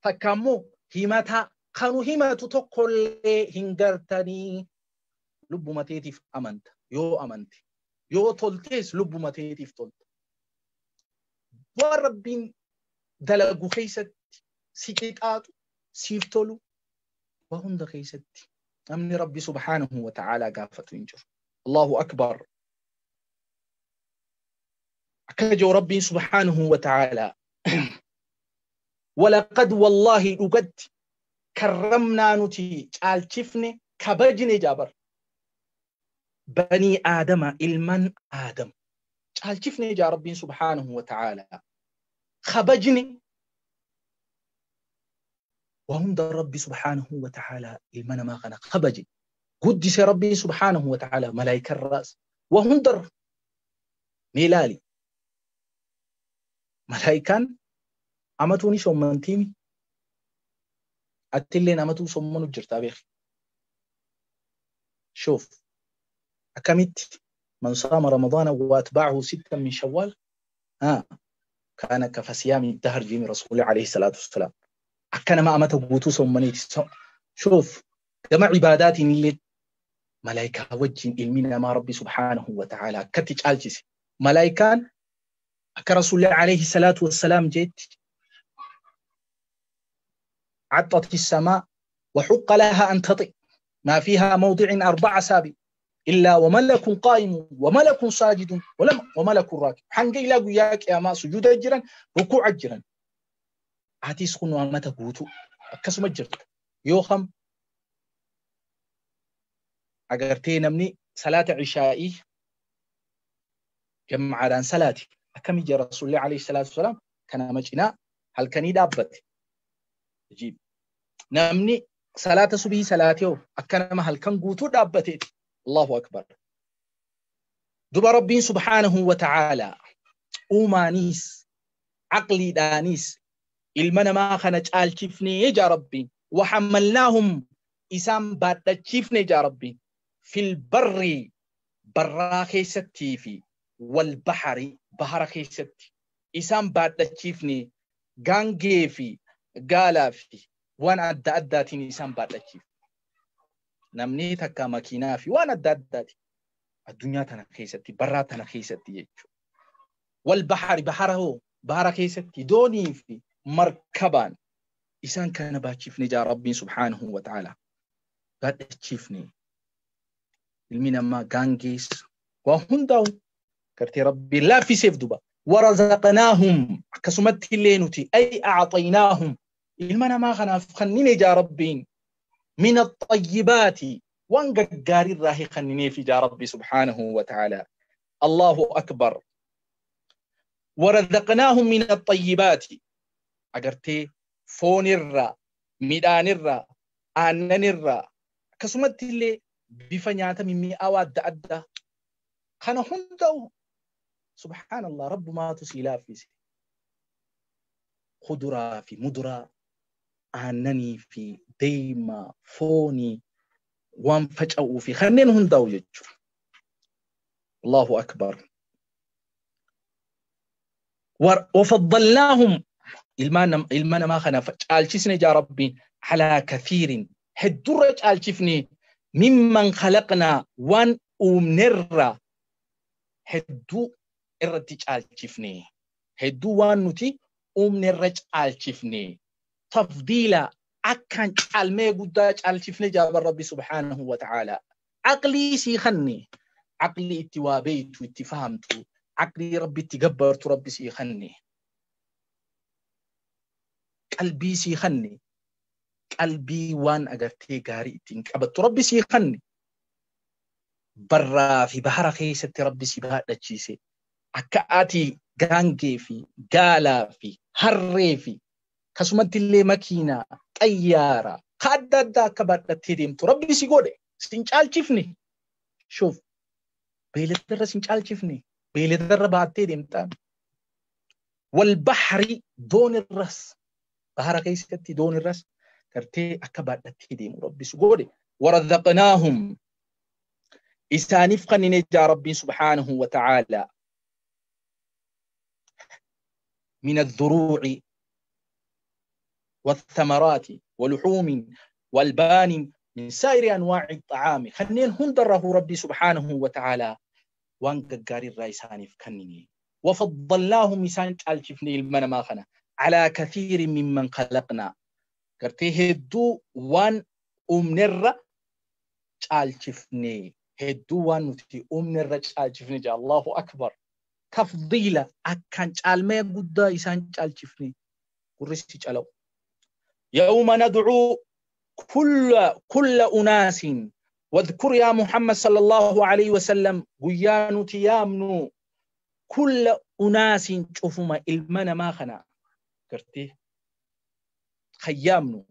takka ammoo himataa kanu himatu tokkollee hin gartanii lubbuma teetiif amanta yoo amante yoo toltees lubbuma teetiif tolta waan Rabbiin dalagu keessatti si qixaaxu siif tolu waa hunda keessatti namni Rabbi subhaanahu wa ta'aalaa gaafatu hin jiru. Allahu akbar. Akka jiru Rabbiin subhaanahu wa ta'aalaa ولقد والله dhugat karramnaa nuti caalchifne kabajne jaabar banii aadama ilman aadam caalchifne jaa Rabbiin subhaanahu wa ta'aalaa kabajne waa hunda Rabbi subhaanahu wa ta'aalaa ilma namaa kana kabaje قدس ربي سبحانه وتعالى ملائكة الرأس وهندر ميلالي ملائكان أمتوني سمنتيمي أتلين أمتو سمنو جرتا بيخي. شوف أكمت من صام رمضان وأتبعه 6 من شوال كان كفصيام الدهر جيم رسول الله عليه الصلاة والسلام. أكن ما أمته بوتو سمنيت. شوف كما عبادات اللي ملائكة وجه علمنا ما ربي سبحانه وتعالى كتج الجس ملائكان كرسول الله عليه الصلاة والسلام جيت عطت السماء وحق لها أن تطئ ما فيها موضع 4 سابي إلا وملك قائم وملك ساجد وملك راكب. حنجي لا قياك يا ما سجود أجرا ركوع أجرا عتيس خنوا ما تقوتو كسم أجرت يوخم أجرتين مني صلاة عشائي جمع عن صلاتي أكم يجي رسول الله عليه الصلاة والسلام كان مجنا هل كان يدابت جيب نمني صلاة صبي صلاته أكن ما هل كان قوتو دابتت. الله أكبر. دب ربي سبحانه وتعالى أومانيس عقلي دانيس المنا ما خنج آل كيفني يا ربي وحملناهم إسام بات كيفني يا ربي في البر برا خيستي في والبحر بحر خيستي إسام بات كيفني غانجي في غالا في وانا أدى إسام بات كيف نمني تكا ماكينة في وانا أدى الدنيا تنا خيستي برا تنا خيستي والبحر بحره بحر خيستي دوني في مركبان إسان كان باتشيفني جا ربي سبحانه وتعالى باتشيفني المينا ما غانجيس وهندو كرتي ربي لا في سيف دبا ورزقناهم كسمت اللينوتي أي أعطيناهم المنا ما خنا خنيني جا ربي من الطيبات وانقاري الراهي خنيني في جا ربي سبحانه وتعالى. الله أكبر. ورزقناهم من الطيبات أجرتي فون الرا ميدان الرا آنن الرا كسمت اللي بفنياتا من مئة أدى خنا هندو سبحان الله رب ما تسيلا في خضرة في مدرة آنني في ديما فوني وان فجأة في خنين هندو يجر. الله أكبر. وفضلناهم المانا ما خنا فجأة جا ربي على كثير هدرج آلشفني ممن خلقنا وان أمنر هدو إرتج آلشفني هدو وان نتي أمنرج آلشفني تفضيلا أكان علمي قداج آلشفني جاب ربي سبحانه وتعالى. عقلي سيخني عقلي اتوابيت واتفهمت عقلي ربي تقبرت ربي سيخني قلبي سيخني قلبي وان أجرتي قاري تنكبت ربي سيخني برا في بحر خيست ربي سيبها لتشيسي أكاتي غانجي في غالا في هري في كسمت اللي ماكينة طيارة خددا كبرت تديم ربي سيقولي سنشال شفني شوف بيلتر سنشال شفني بيلتر بعتي ديم والبحر دون الرس بحر خيست دون الرس كرتي أكبر تديم ربي سجودي ورزقناهم إسانف قنينة ربي سبحانه وتعالى من الذروع والثمرات ولحوم والبان من سائر أنواع الطعام خنين هندره ربي سبحانه وتعالى وانقاري الرئيسانف كنيني وفضلناهم إسان الشفني المنماخنا على كثير ممن خلقنا كرتي هدو وان أمنر چالشفني هدو وان نتي أمنر چالشفني جا الله أكبر تفضيلة أكان چالمي قد إسان چالشفني قرسي چالو يوم ندعو كل أناس واذكر يا محمد صلى الله عليه وسلم قيانو تيامنو كل أناس شوفما إلمنا ما خنا كرتي خيامنو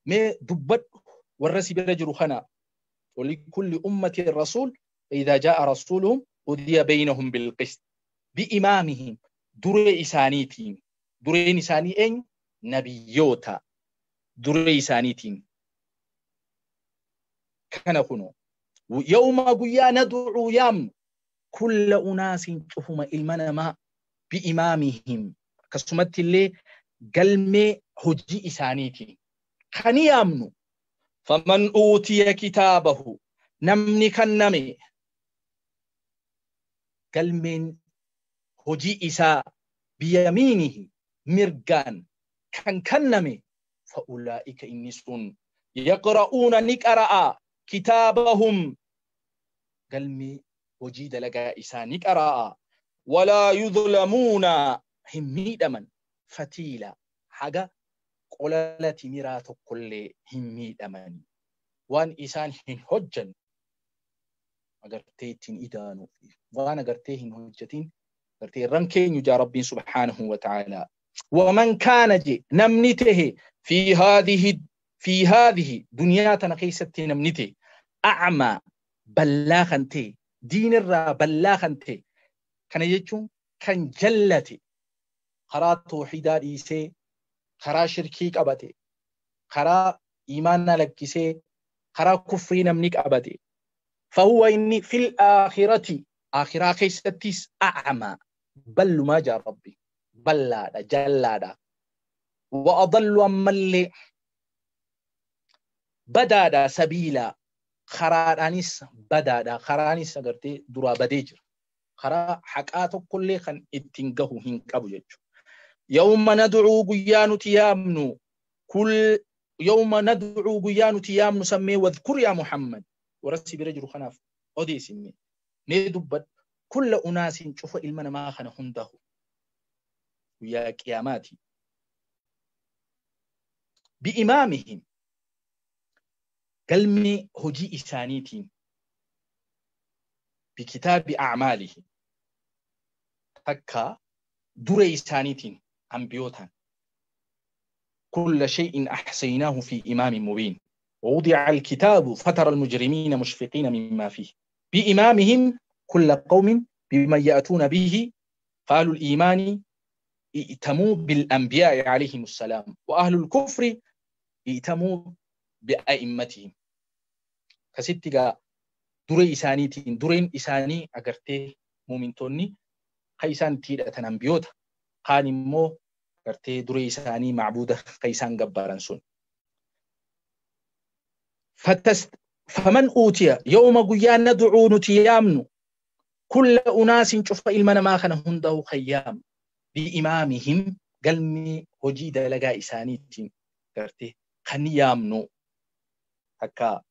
مي دبت والرسي برجل خنا ولكل أمة رسول فإذا جاء رسولهم قضي بينهم بالقسط بإمامهم دري إسانيتين دري إساني أين نبيوتا دري إسانيتين كان كنو يوم قيا ندعو يام كل أناس شوفما إلمنا بإمامهم كسمت اللي قلمي هجي إسانيتي خني يامنو فمن أوتي كتابه نمني كنمي قلمين هجي إسا بيمينه مرقان كان كنمي فأولئك إنسون يقرؤون نكرأ كتابهم قلمي هجي دلقا إسا نكرأ ولا يظلمون هميدما فتيلا حاجة قلالة ميرات كل هميدما وان إسان هن حجا أغرتيتين إدانو وان أغرتيهن حجتين أغرتي رنكين يجا ربي سبحانه وتعالى ومن كان جي نمنته في هذه دنيا تنقيست نمنته أعمى بلاخنتي دين الرا بلاخنتي كان يجون كان جلتي خرا توحيدا ديسي خرا شركي قبتي خرا إيماننا لكسي خرا كفري نمنك أبتي فهو إني في الآخرة آخرة كيستيس أعمى بل ما جاء ربي بلادا جلادا وأضل أمالي بدادا سبيلا خرانيس بدادا خرانيس أغرتي درا بديجر خرا حقاتو كل خن اتنقه هنكبو جيجو يوم ندعو قيانو تيامنو كل يوم ندعو قيانو تيامنو سمي واذكر يا محمد ورسي برجل خناف أودي سمي ندبت كل أناس شوف إلمنا ما خن هنده ويا قياماتي بإمامهم قلمي هجي إسانيتين بكتاب أعمالهم تكا دري إسانيتين أنبيوتا كل شيء أحصيناه في إمام مبين ووضع الكتاب فترى المجرمين مشفقين مما فيه بإمامهم كل قوم بما يأتون به قالوا الإيمان ائتموا بالأنبياء عليهم السلام وأهل الكفر ائتموا بأئمتهم كستيغا دري إسانيتين درين إساني أغرتي مؤمنتوني خيسان تيدة أنبيوتا قان مو أغرتي دري إساني معبودة خيسان جبارنسون فمن أوتي يوم قيا ندعو نتيامن كل أناس شوف إلمنا ما خنا هنده خيام بإمامهم قلمي هجي دلقا إسانيتين أغرتي خنيامنو هكا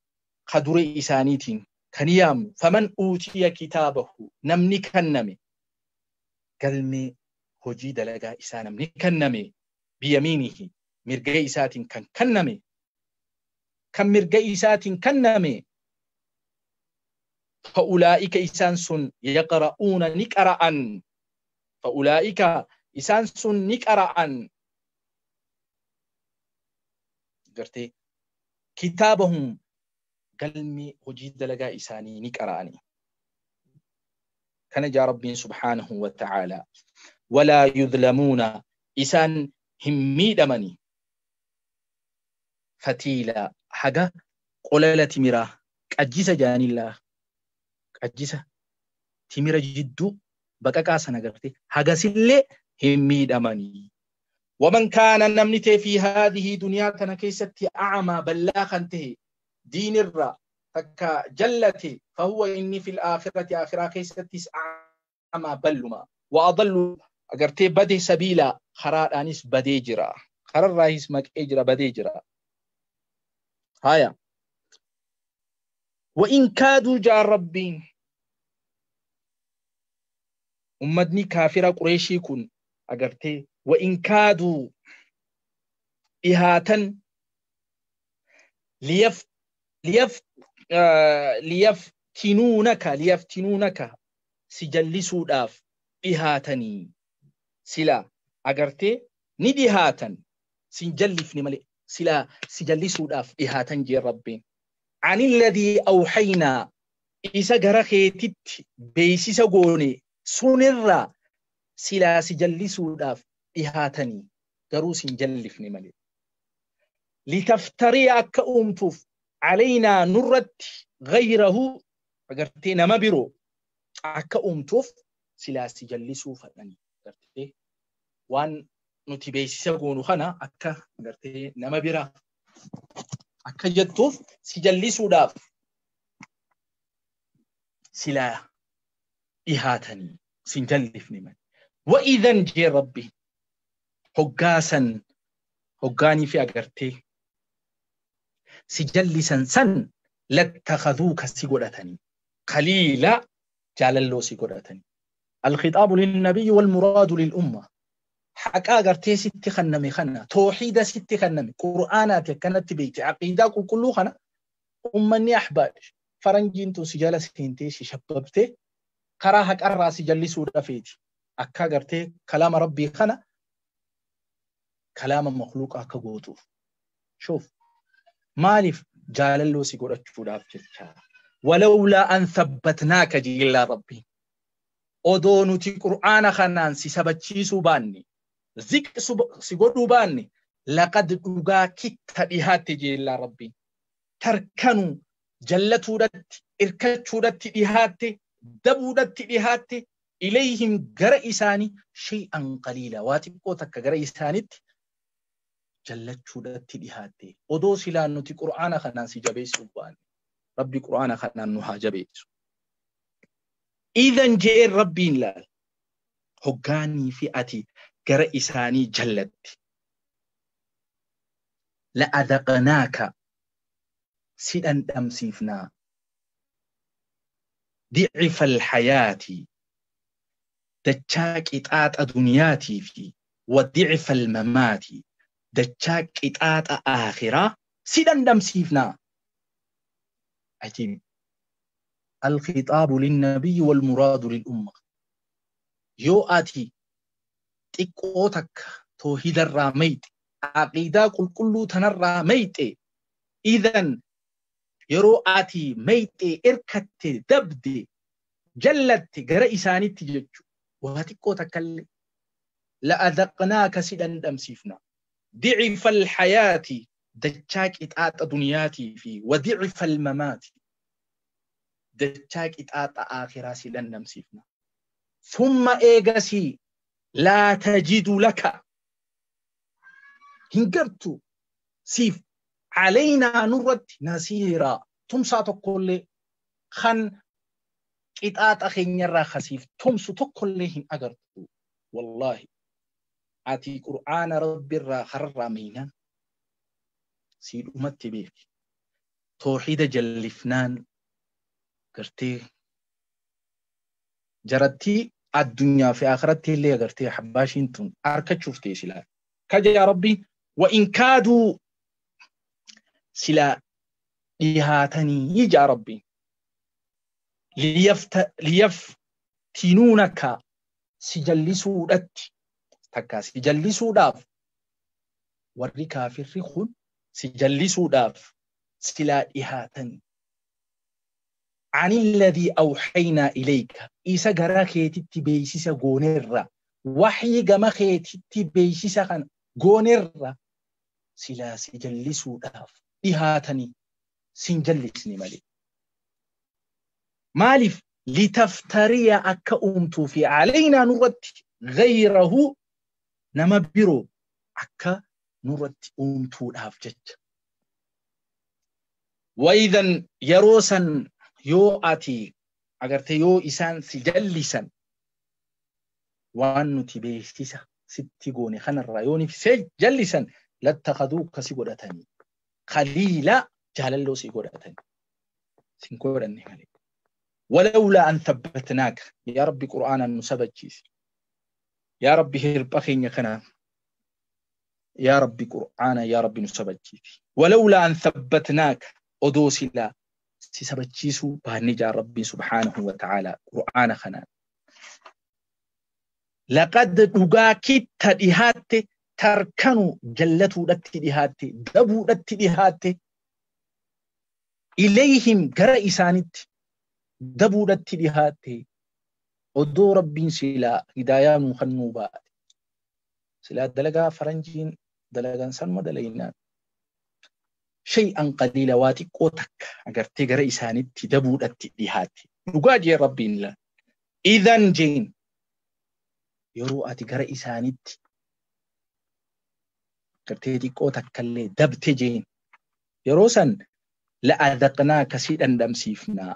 خدوري إسانيتين خنيام فمن أوتي كتابه نمني كنمي قلمي هجي دلقا إسانمني كنمي بيمينه مرقى إساتين كان كنمي كان مرقى إساتين كنمي فأولئك إسانس يقرؤون نكرأ فأولئك إسانس نكرأ قرتي كتابهم قلمي هجي دلقا إساني نكرأني كان جاء ربي سبحانه وتعالى ولا يظلمون إسان همي دمني فتيلا حاجة قلالة تميرة أجيسة جاني الله أجيسة تميرة جدو بقى سنة قرتي حاجة سلة همي دمني ومن كان نمنته في هذه دنيا تنكيستي أعمى بلاخنته دين الرا تكا جلتي فهو إني في الآخرة آخرة كيستي أعمى بلما وأضل أقرتي بدي سبيلا خرار أنيس بدي جرا خرار رايس مك إجرا بدي جرا هايا وإن كادوا جاء ربي أمدني كافرة قريشي كن أقرتي وإن كادوا إهاتا ليفتنونك سجلسوا داف إهاتني سلا أغرتي ندهاتا سنجلفني ملي سلا سجلسوا داف إهاتن جي ربي عن الذي أوحينا إسا غرخيتت بيسيسا غوني سنرى سلا سجلسو داف إهاتني garuu sin jallifne malee. Litaftarii akka uumtuuf alaynaa nurratti gayrahu agartee nama biroo akka uumtuuf silaa si jallisuu fadhanii agartee waan nuti beeksisa goonu kana akka agartee nama biraa akka jettuuf si jallisuudhaaf silaa dhihaatanii sin jallifne malee. Wa'iidhan jee rabbi hoggaasan hoggaanii fi agartee si jallisan san lattakhaduuka si godhatanii khaliila jaalalloo si godhatanii. الخطاب للنبي والمراد للأمة. حقا agartee sitti kenname kana tooxiida sitti kenname qur'aanaati akkanatti beekte aqiidaa qulqulluu kana ummanni ahbaash faranjiin tun si jala seentee si shabbabte karaa haqarraa si jallisuu dhafeeti akka agartee kalaama rabbii kana kalaama makhluuqa akka gootuuf. Shoof maaliif jaalalloo si godhachuudhaaf jecha. Walawlaa an thabbatnaaka jillaa rabbii odoo nuti qur'aana kanaan si sabachiisuu baanne ziq si godhuu baanne laqad dhugaa kitta dhihaatte jillaa rabbii tarkanuu jallatuudhatti irkachuudhatti dhihaatte dabuudhatti dhihaatte ilayhim gara isaanii shay'an qaliila waa xiqqoo takka gara isaanitti jallachuudhatti dhihaatte odoo silaa nuti qur'aana kanaan si jabeessuu baanne rabbi qur'aana kanaan nu haa jabeessu. Idan je'een rabbiin laal hoggaanii fi ati gara isaanii jallatti la'adaqnaaka si dhandhamsiifnaa di'ifa alhayaati dachaa qixaaxa duniyaatii fi wa di'ifa almamaati dachaa qixaaxa aakhiraa si dhandhamsiifnaa. Ajiib. الخطاب للنبي والمراد للأمة. يو آتي تقوتك توحيد الراميت عقيدة قل كل تنرى ميت إذن يرو آتي ميت إركت دبد جلت جرئساني تججو وهتقوتك لأذقناك سيدا دمسيفنا ضعف الحياة دجاك إتآت دنياتي في وضعف الممات dachaa qixaaxa aakhiraa si dhandhamsiifna. Thumma eegasii laa tajidu laka hin gartu siif calaynaa nurratti nasiiraa tumsaa tokkollee kan qixaaxa keenyarraa kasiif tumsu tokkollee hin agartu. Wallaahi ati qur'aana rabbiirraa kararraa meynaan sii dhumatti beeki. Tooxiida jallifnaan gartee jaratti addunyaa fi akhiratti illee agartee habbaashiin tun harkachuuf ta'e silaa. Kaja rabbi wa in kaaduu silaa dhihaatanii ijaa rabbi liyaftinuunaka si jallisuudhatti takka si jallisuudhaaf warri kaafirri kun si jallisuudhaaf silaa dhihaatanii. عن الذي أوحينا إليك إيسا غراكيتي بيسيسا غونيرا وحي غمخيتي بيسيسا غونيرا سلا سجلسو داف إهاتني سنجلسني مالي مالف لتفتري أكا أمتو في علينا نرد غيره نمبرو أكا نرد أمتو داف جج. وإذا يروسا yoo ati agartee yoo isaan si jallisan waan nuti beeksisa sitti goone kanarraa yoo si jallisan lattakhaduuka si godhatanii khaliila jaalalloo si godhatanii sin godhanne malee. Walawlaa an thabbatnaaka yaa rabbi qur'aanaan nu sabachiisi yaa rabbi hirpha keenya kana yaa rabbi qur'aana yaa rabbi nu sabachiisi. Walawlaa an thabbatnaaka odoo silaa si sabachiisuu baanne jaa rabbiin subhaanahu wa ta'aalaa qur'aana kanaan. Laqad dhugaa kitta dhihaatte tarkanu jallatuudhatti dhihaatte dabuudhatti dhihaatte Ilayhim gara isaanitti dabuudhatti dhihaatte odoo Rabbiin silaa hidaayaa nuu kennuu baate. Silaa dalagaa faranjiin dalagan sanuma dalaginaan. Shay'an qaliila waa xiqqoo takka agartee gara isaanitti dabuudhatti dhihaatte. Dhugaa jee Rabbiin la. Idan jeen yeroo ati gara isaanitti agartee xiqqoo takkallee dabte jeen yeroo san la'adaqnaaka si dhandhamsiifnaa.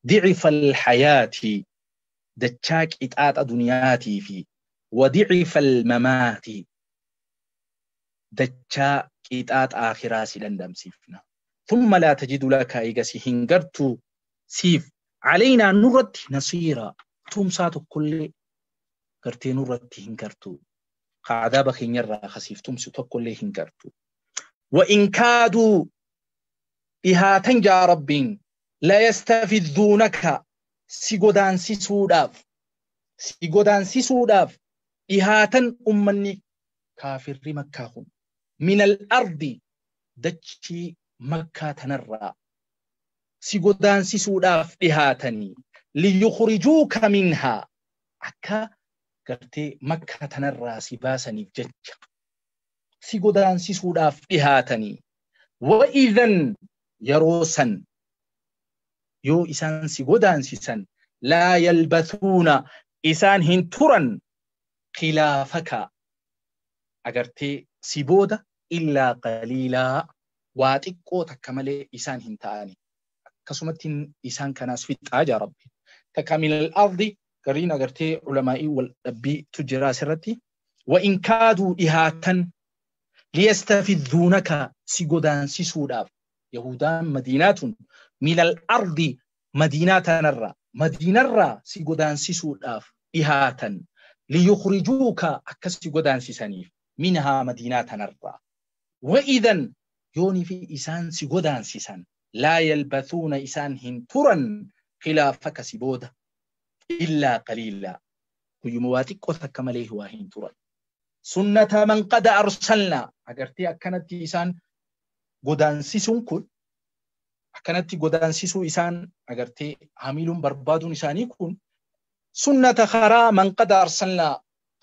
Dicifa alhayaati dachaa qixaaxa duniyaatii fi wadicifa almamaati dachaa qixaaxa akhiraa si dhandhamsiifna. Thumma laa tajidu laka eegasi hin gartuu siif calaynaa nurratti nasiira tumsaa tokkollee gartee nurratti hin gartuu. Cadaaba keenyarraa kasiif tumsu tokkollee hin gartuu. وإن كادوا dhihaatan jaa Rabbiin la yastafidduunaka si godaansisuudhaaf dhihaatan ummanni kaafirri Makkaa kun min al-ardi dachii Makkaa tanarraa si godaansisuudhaaf dhihaatanii liyukhrijuuka minhaa akka gartee Makkaa tanarraa si baasaniif jecha si godaansisuudhaaf dhihaatanii wa'iidhan yeroo san yoo isaan si godaansisan laa yalbathuuna isaan hin turan khilaafaka agartee si booda illaa qaliilaa waa xiqqoo takka malee isaan hin ta'ani akkasumatti isaan kanaas fixaa jaa Rabbi takka min al-ardi gariin agartee ulamaa'ii wal dhabbiitu jira asirratti wa in kaaduu dhihaatan liyastafidduunaka si godaansisuudhaaf Yahudaan Madiinaatun min al-ardi Madiinaa tanarraa Madiinarraa si godaansisuudhaaf dhihaatan liyukhrijuuka akkas si godaansisaniif minhaa Madiinaa tanarraa wa'idan yoonii fi isaan si godaansisan laa yalbathuuna isaan hin turan khilaafaka si booda illaa qaliilaa guyyuma waa xiqqoo takka malee waa hin turan. Sunnata man qad arsalnaa agartee akkanatti isaan godaansisuun kun akkanatti godaansisuu isaan agartee hamiluun barbaaduun isaanii kun sunnata karaa man qad arsalnaa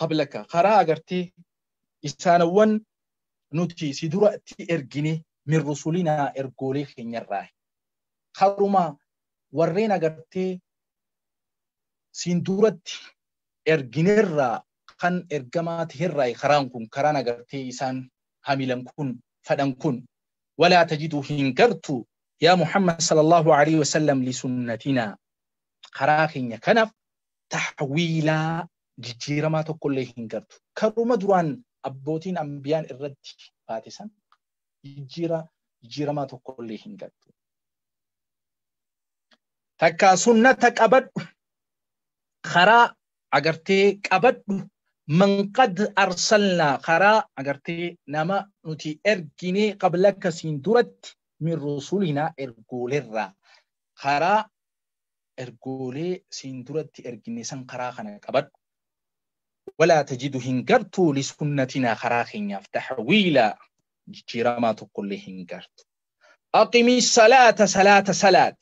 qablaka karaa agartee isaanawwan nuti si duratti ergine min rusulinaa ergoolee keenyarraa karuma warreen agartee siin duratti erginerraa kan ergamaa taherraa karaan kun karaan agartee isaan hamilan kun fadhan kun ولا تجد هنكرت يا محمد صلى الله عليه وسلم لسنتنا خراخين كنف تحويلا جيرما تقول هنكرت كرم دران أبوتين أنبيان الرد فاتسا جيرما تقول هنكرت تكا سنتك أبد خرا أغرتي أبد من قد أرسلنا خرا أغرتي نما نتي إرجيني قبلك سندرت من رسولنا إرجولرا خرا إرجولي سندرت إرجيني سن خرا خنا أبد ولا تجد هنكرت لسنتنا خرا خنيا تحويلا جرما تقول هنكرت أقم الصلاة صلاة صلاة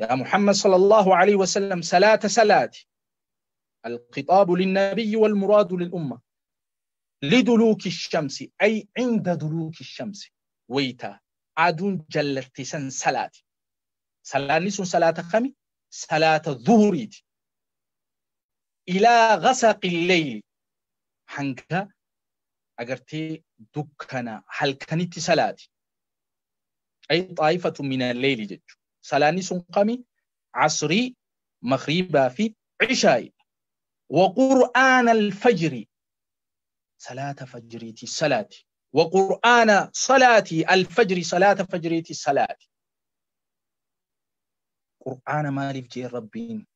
يا محمد صلى الله عليه وسلم صلاة صلاة الخطاب للنبي والمراد للأمة لدلوك الشمس أي عند دلوك الشمس ويتا عدون جلتسن صلاة صلاة نسون صلاة خمي صلاة الظهر إلى غسق الليل حنكا أجرتي دكنا هل كانت صلاة أي طائفة من الليل جج صلاة نسون قمي عصري مغربا في عشاء وقرآن الفجر صلاة فجريتي صلاة وقرآن صلاتي الفجر صلاة فجريتي صلاة قرآن مالف جي ربين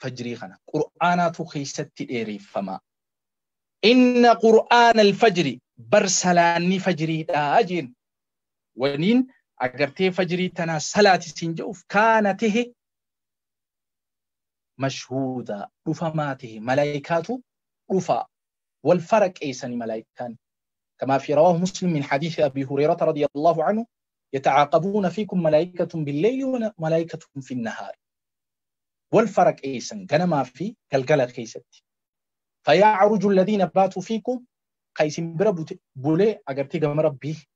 فجري خنا قرآنات خيست إيري فما إن قرآن الفجر برسلاني فجري داجين ونين أجرتي فجري تنا صلاة سنجوف كانته مشهودة رفماته ملائكاته رفا والفرق أيسن ملائكان كما في رواه مسلم من حديث أبي هريرة رضي الله عنه يتعاقبون فيكم ملائكة بالليل وملائكة في النهار. والفرق إيسن غنما في قلقلة كيست. فيعرج الذين باتوا فيكم قيسن بربوت بولي أجرتي جم ربي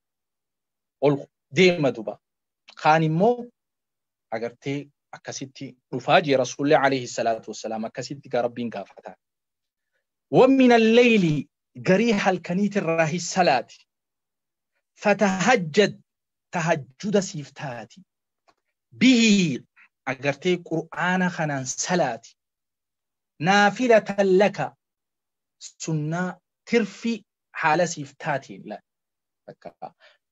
أول ديما دوبا خاني مو أجرتي أكستي رفاجي رسول الله عليه الصلاة والسلام أكستي كربين كافتا. ومن الليل جريح الكنيت الراهي الصلاة فتهجد تهجد سيفتاتي به أجرتي قرآن خنان صلاتي نافلة لك سنة ترفي حال سيفتاتي لا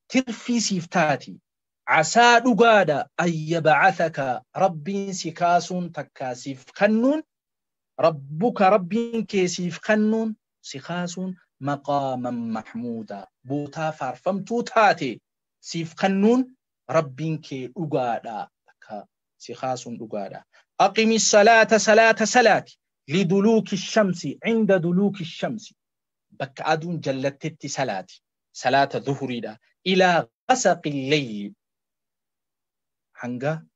ترفي سيفتاتي عسى دغادا أن يبعثك ربي سكاس تكاسيف خنون ربك ربي كيسيف خنون سكاس مقاما محمودا بوتا فارفمتو تاتي سيف خنون ربي كي دغادا سخاس دغادا. أقم الصلاة صلاة صلاة لدلوك الشمس عند دلوك الشمس بك أدون جلتت صلاة صلاة ظهري دا إلى غسق الليل هنگا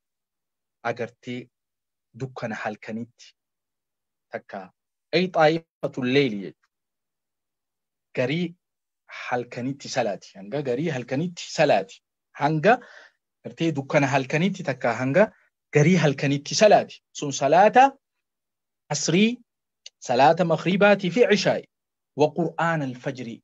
أجرتي دكان حالكنيت تكا أي طائفة الليل غري حالكنيت صلاة هنگا غري حالكنيت صلاة هنگا أرتي دكان حالكنيت تكا هنگا غري حالكنيت صلاة سن صلاة عصري صلاة مغربات في عشاء وقرآن الفجر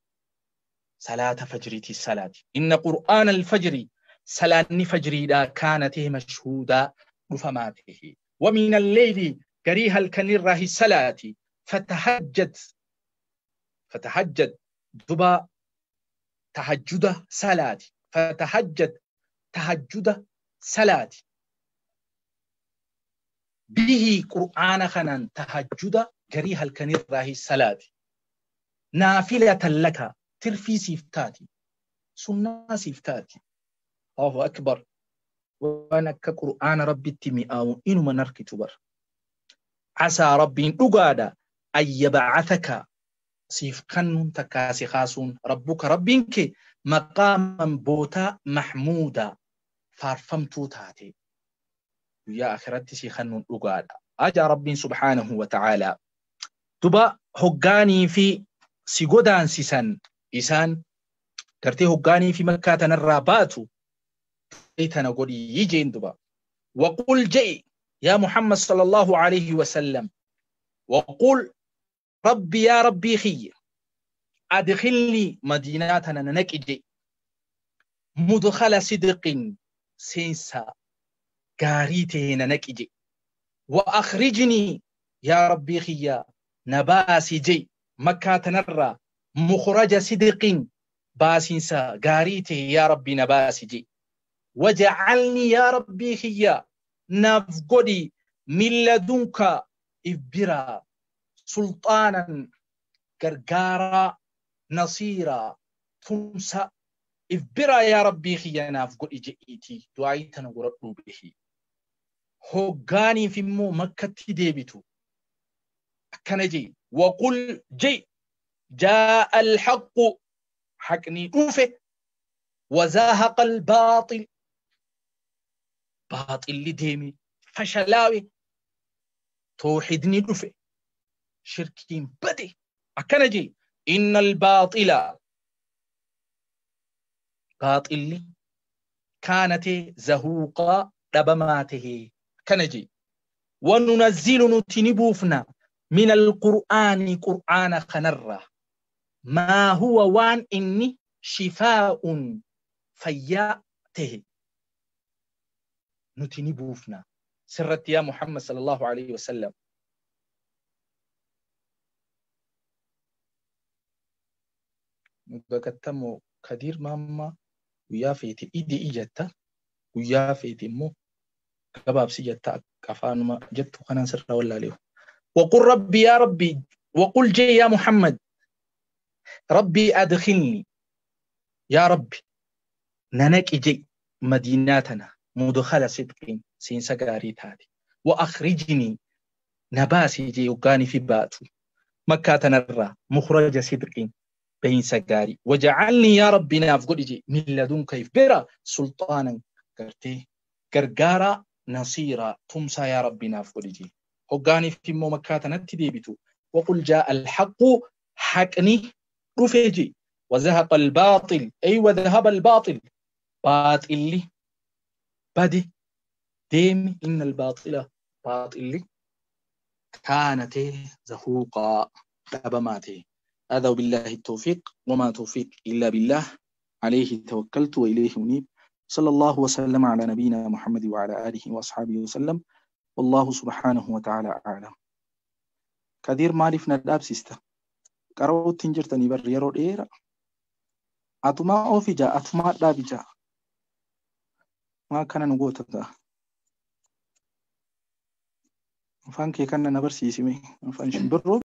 صلاة فجرتي صلاة إن قرآن الفجر صلاة فجري دا كانت مشهودا رفماته. ومن الليل كريه الكنره صلاة فتهجد فتهجد دبا تهجد صلاة فتهجد تهجد صلاة به قرآن خنان تهجد كريه الكنره صلاة نافلة لك ترفي سيفتاتي سنة سيفتاتي. الله أكبر. وأنا كقرآن ربي تمئاو إنو من أركتبر عسى ربي أقاد أن يبعثك سيف خنون تكاسي خاسون ربك ربك مقاما بوتا محمودا فارفمتو تاتي يا آخرتي سيخنون أقاد أجا ربي سبحانه وتعالى. تبا هقاني في سيغودان سيسان إسان كرتي هقاني في مكة تنراباتو تنقولي يجين دبا. وقل جئ يا محمد صلى الله عليه وسلم وقل ربي يا ربي خي أدخلني مدينتنا ننكجي مدخل صدق سنسا غاريته ننكجي وأخرجني يا ربي خي نباسي جي مكة تنرى مخرج صدق باسنسا غاريته يا ربي نباسي جي وجعلني يا ربي خيا نفقدي من لدنك إبرا سلطانا غرغارا نصيرا تمسا إبرا يا ربي خيا نفقدي جئتي دعيتنا قرأت به هقاني في مو مكة ديبتو كنجي. وقل جي جاء الحق حقني أوفه وزاهق الباطل باطل لديمي فشلاوي توحيدني دفه شركين بدي أكنجي. إن الباطل باطل كانت زهوقا دبماته كنجي. وننزل نتنبوفنا من القرآن قرآن خنرة ما هو وان إني شفاء فياته نتنبوفنا سرت يا محمد صلى الله عليه وسلم. مدكتمو كدير ماما ويا فيتي إيدي إجتا ويا فيتي مو كباب سيجتا كفانما جت خنان سر ولا له. وقل ربي يا ربي وقل جي يا محمد ربي أدخلني يا ربي ننك جي مدينتنا مدخل صدق سينسا غاري تاتي وأخرجني نباسي جي وقاني في باتو مكة تنرى مخرج صدق Bahiinsa gaarii. Waja'alnii yaa Rabbi naaf godhi jee min ladunka if bira sulxaanan gartee gargaaraa nasiiraa tumsaa yaa Rabbi naaf godhi jee. Hoggaaniif immoo Makkaa tanatti deebitu. Waqul jaa'a alhaqqu haqni dhufee jee. Wazahaqa albaaxil ay wadhahaba albaaxil baaxilli bade deemi inna albaaxila baaxilli kaana ta'e zahuuqaa dhabamaa ta'e. هذا وبالله التوفيق وما توفيق إلا بالله عليه توكلت وإليه أنيب صلى الله وسلم على نبينا محمد وعلى آله وأصحابه وسلم والله سبحانه وتعالى أعلم. كثير مالف نداب سيستا قرأت تنجرتني بر يرو ديرا أتما أوفي جا أتما دابي جا ما كان نقوتا دا فانكي كان نبر سيسمي فانشن برو.